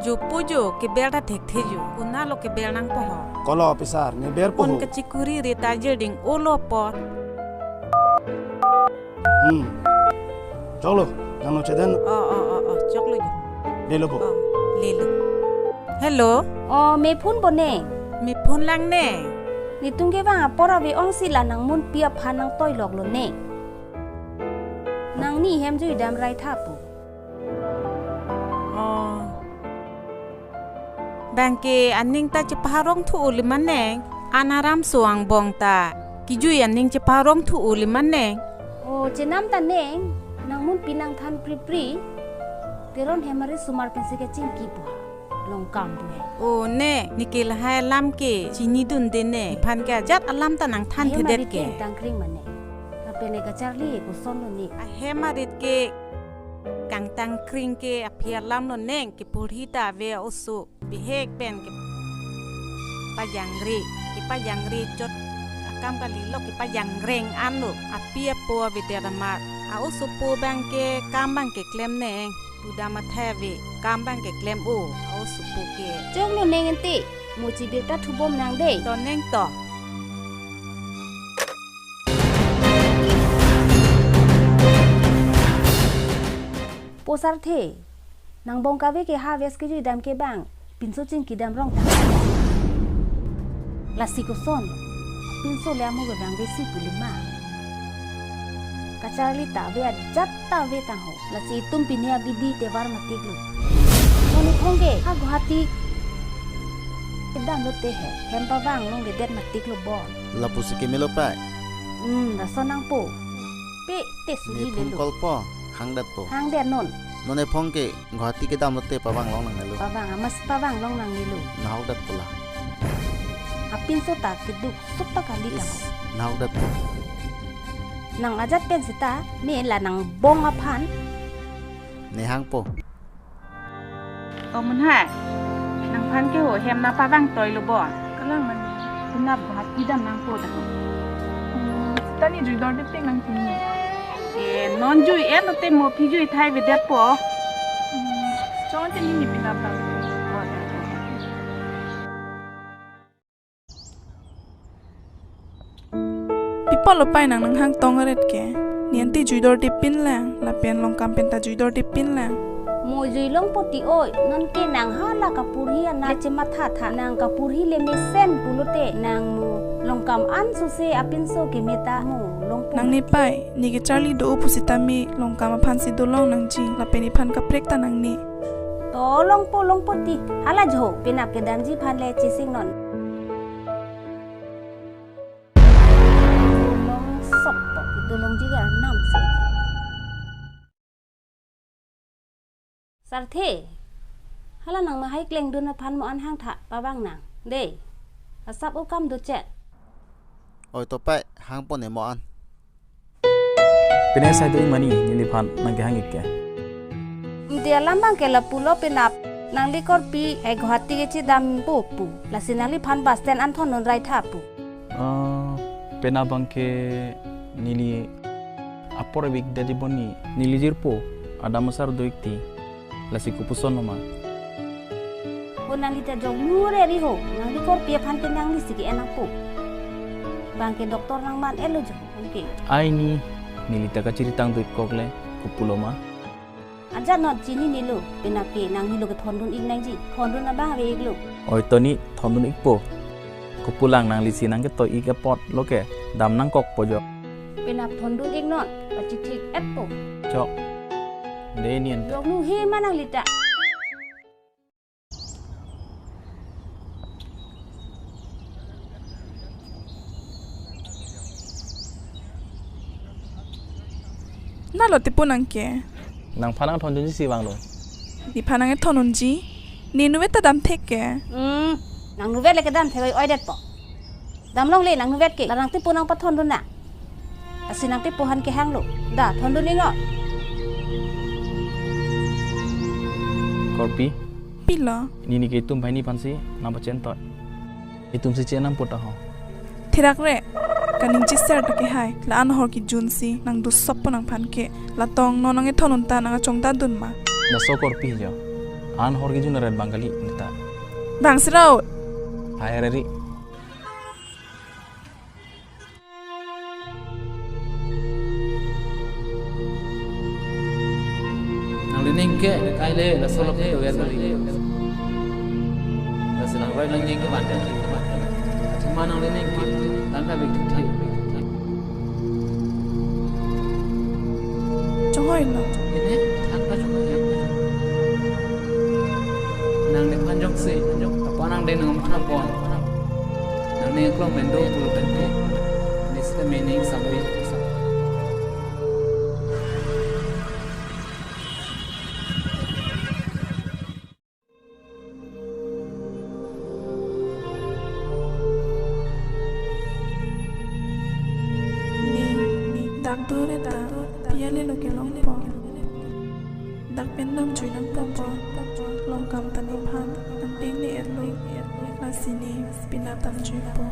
Jo po jo, keber ta thekthe jo. Konatlo keber nangpo ho? Kolo officer, ne berpo ho. Pon kachikuri re ta jerding olo apot. Hmm. Choklo, nangno chedon. Oh, oh, oh, oh, choklo jo. Lelo po. Oh, lelo. Hello. Oh, me phone po ne? Me phone lang ne. Netum kevang apor ave ongsi la nangmunpi aphan nangtoiloklo ne. Nangni hem jui dam rai tha pu. Oh. Bangke aning ta cheparong thu uli maneng. An aram so angbong ta kijui aning cheparong thu uli maneng. Oh, chenam ta neng, nangmunpi nangthan pripri. Teron hem ari sumar pensi kechingki pu ha. Longkam pu he. Oh, ne, ne ke lahai alam ke chinidunde ne. Nephan ke ajat alam ta nangthanthedet ke. Ahem arit ke kangtangkring mane. Lapen ne kacharli kosonlo ne. Ahem arit ke kangtangkring ke aphi alamlo neng, keporhi ta ave oso. Bihek pen kepajangre, kepajangre chot akam kalilo, kepajangreng anlo. Api apo avedet amat a-osopo bangke kam bangke klem neng. Pudam athai ave, kam bangke klem o a-osopo ke. Choklo neng ente, mo chibir ta thubom nang dei. To neng to. Po Sarthe, nang bong kave ke harvest kejui dam ke bang, pinso chingki dam rong ta. Lasi koson, pinso le amo ke bang besi pulima. Kacharli ta ave ajat ta ave tang ho. Lasi itum pini abidi tevar matik lo. Moni thong ke, ha Guwahati kedam lote he, hem pavang longledet matik lo bon. Lapusi ke melo pai. Hmm, laso nangpo. Pe te suli ne phone lelo. Call po, hangdat po. Hangdet non. Non ephong ke Guwahati kedam lote pavang long nangnelo. Pavang, amas pavang long nangnelo. Nahokdat po la. Apinso ta keduk suk ta kali. Is, tang ho. Nahokdat po. Nang ajat pen seta, me la nang bong aphan. Ne hang po. O Munhai, nangphan ke ho hem nangpavang toilo bon. Kalang man. Kunap Guwahati dam nangpo ta ho. Hmm, seta ne jui dor dipik nang pini. E, non jui-et lote mo phi jui thai avedet po. Hmm, chong te ne ne pinap dam. Pi apotlo pai nang nanghang tong aret ke? Ne ante jui dor dipin lang, lapen Longkam pen ta jui dor dipin lang. Mo jui longpo ti oi, non ke nang hala kaporhi anak chematha tha, nang kaporhi le mesen pulote, nang mo Longkam an sose apinso keme ta mo longpo. Nang ne pai, ne kecharli do-o pusitame Longkam aphan si dolong nangji, lapen nephan kaprek ta nang ne. To longpo longpo ti, hala jo, penap kedamji aphan le chesing non. Long sop po, dolongji ke arnam si. Sarthe, hala nang mahai klengdun aphan mo an hangtha pavang nang, dei. Asap o kam do chet. Oi to pai, hang po ne mo an. Pine sai do mani neliphan nang kehang ik ke. Mti alam bang ke lapulo penap. Nangli Korpi, eh, Guwahati kechedampo pu. Lasi nangliphan bus stand an thondun rai tha pu. Ah, penap bang ke neli apor week dadi boni. Neli jirpo, adam asar do ik ti. Lasi kopuson lo ma. O nangli ta jok nure ri ho, nangli Korpi aphan ke nangli si ke-en nangpo. Bang ke doctor nangman-etlo jo, oke. Ai ni, neli ta kachiri tang do ik kok le, kopulo ma. Ajat non chinine lo, penap ke nangli lo kethondun ik nangji, thondun abang ave iklo. Oi to ne, thondun ikpo. Kopulang nangli si nang ketoi ik apotlo ke, dam nangkokpo jo. Penap thondun ik non, pachithik etpo. Chok. Dei nian. Jok nu he ma nangli ta. Nalo tipu nang ke. Nangphan nangthondunji si vanglo. Nephan nang-ethondunji. Ne nuvet ta dam thek ke. Hmm, nang nuvet le kedam thek oi oidetpo. Dam longle nang nuvet ke. La nang tipu nangpathondun na. Lasi nang tipu aphan kehanglo. Da, thondun ik non. Korpi. Pilo. Neli ke itum banghini aphan si nangpachentoi. Itum si chenam puta ho. Thirak re. Kaningje ser ta ke hai. La-an ahor kejun si nang dusop po nangphan ke. Latong non nang-ethondun ta nang achongdadun ma. Laso Korpi jo. An hor kejun arat bang kali neta. Bang serau. Hai rari. Nanglining ke, kai le, laso lok ke, wer kali. Lasi nangroi nangning ke banten. Cuma nanglining ke, tangka bik thik thik. Chonghoi no. Ini, tangka chonghoi. Nangliphan jongsi, apa nangde nangam thapon. Nangning klong mendo pulu pente. Ini sita meaning sambil. Ni, ni, dak dore ta, pia le lo kelongpo. Dak pen damjui nangpo po. Longkam ta nephan, nangteng ne-etlo. Lasi ne, penap damjuipo.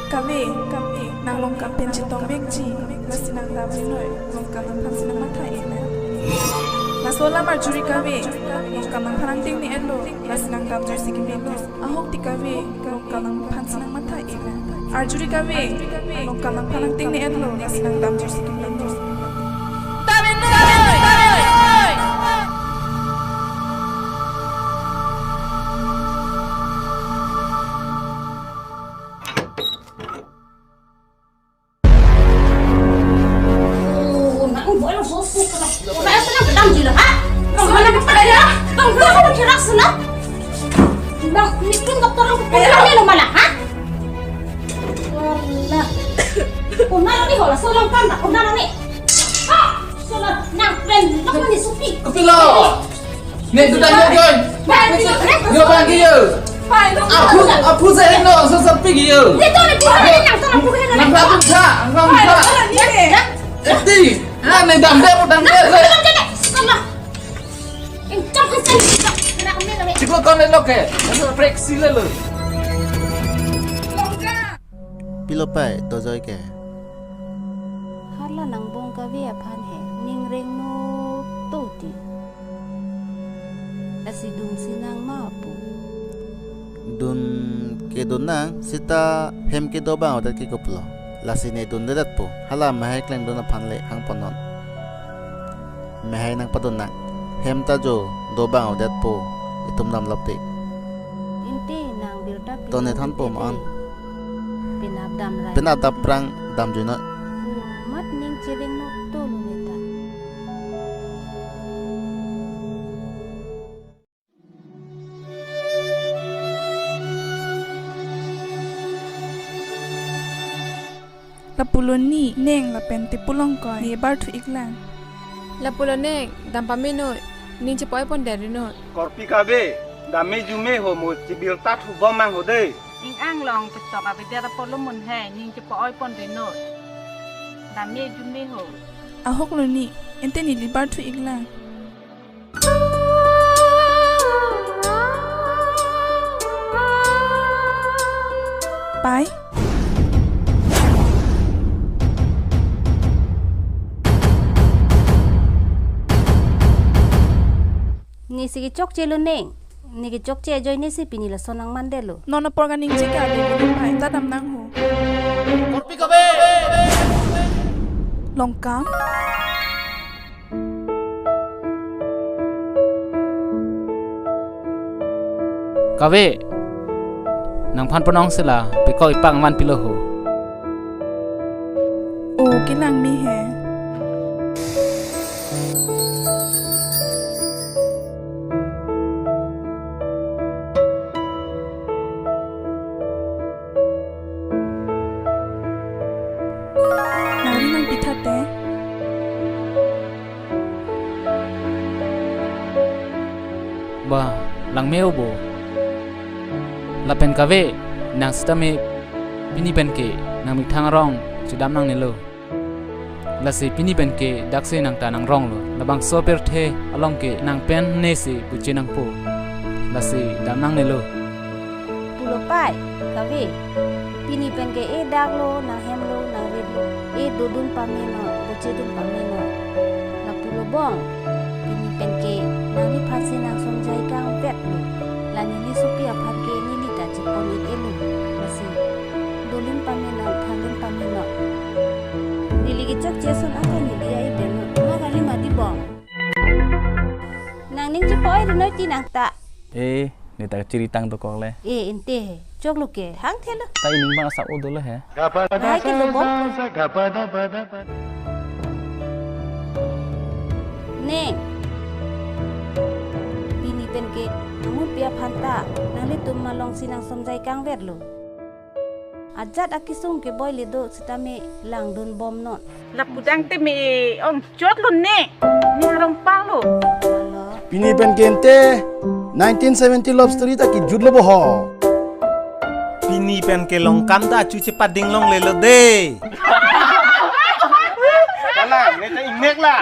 Kave, kave, nang Longkam pen chetong vekji, lasi nang damnoi, Longkam nangphan si nangmatha-e na. Laso alam arjuri kave, Longkam nangphan nangteng ne-etlo, lasi nang damjui si kemelo. Ahok ti kave, Longkam nangphan si nangmatha-e na. Arjuri kave, Longkam nangphan nangteng ne-etlo, lasi nang damjui si kemelo. Damnoi, damnoi, damnoi. Kapilo! Ne tu tanya kan? Yo bang yo. Aphu, aphu sa heno, so sa pigi yo. Nang pha tu tha, nang pha tu tha. Eti, ah, ne dam de, dam de. Chiklo ton le lo ke. Asa prek si le lo. Pilo pai, dojoi ke. Hala nangbong kave aphan he, ning rengno to ti. Lasi dun si nang ma pu. Dun ke dun nang, sita hem kedo bang odet ke koplo. Lasi ne dundedet po. Hala mehai klem dun aphan le hang ponon. Mehai nang padun nang. Hem ta jo do bang odet po. Itum damlap te. Inte nang birta pi. Tone than po ma an. Penap dam rai. Penap dam prang damjui noi. Mat ning chereng nok to lo neta. Lapulo ni neng lapen Tepu Longkoi, ne bar thu iklang. Lapulo neng, dam pamenoi, ning chepo-oi pon deri noi. Korpi kave, dam me ju me ho, mo chebil tat hu bom mang ho de. Ing anglong petok abidat apotlo mun he, ning chepo-oi pon deri noi. Dam me ju me ho. Ahok lo ni, ente neli bar thu iklang. Pai. Nesi kechokche lo neng. Ne kechokche ajoine si pini lason nangmandetlo. Non apor kaningje ke ave pai ta dam nang ho. Korpi kave. Longkam. Kave, nangphan ponong sila, pekok ipang man pilo ho. O, kelang me he. Nangli nangpitha te. Ba, langme o bo. Lapen kave, nang sitame pini pen ke, nang methang arong chedam nangnelo. Lasi pini pen ke daksi nang ta nangrong lo. Labangso pirthe along ke nang pen ne si puche nangpo. Lasi dam nangnelo. Pulo pai, kave. Pini pen ke e dak lo, nang hem lo, nang E dodun pamenon, bochedun pamenon. Lapulo bong. Pini penke nangliphansi nangsonjai kangvetlo. La neli sopi aphan ke neli ta chepon-ik-etlo. Lasi dolun pamenon, thanlun pamenon. Neli kechokche ason anta neli ai beno. Mo kali mati bong. Nangning chepon-ikri noi ti nangta. Eh, ne ta chiri tang dokok le. Eh, ente he. Choklo ke, hangthelo. Ta ining bang asap o dolo he. Hai ke lo bong. Neng. Pini penke, amupi aphan ta, nanglitum malongsi nangsonjai kangvetlo. Ajat akesung ke boi le do sitame langdun bomnon. Lapu tangte me ongchotlo ne. Ne arong panglo. Alo. Pini penke ente nineteen seventy love story ta kejutlo bo ho. Pini penke longkam ta achu chepading longlelo de. Kalang, ne ta ingnek la.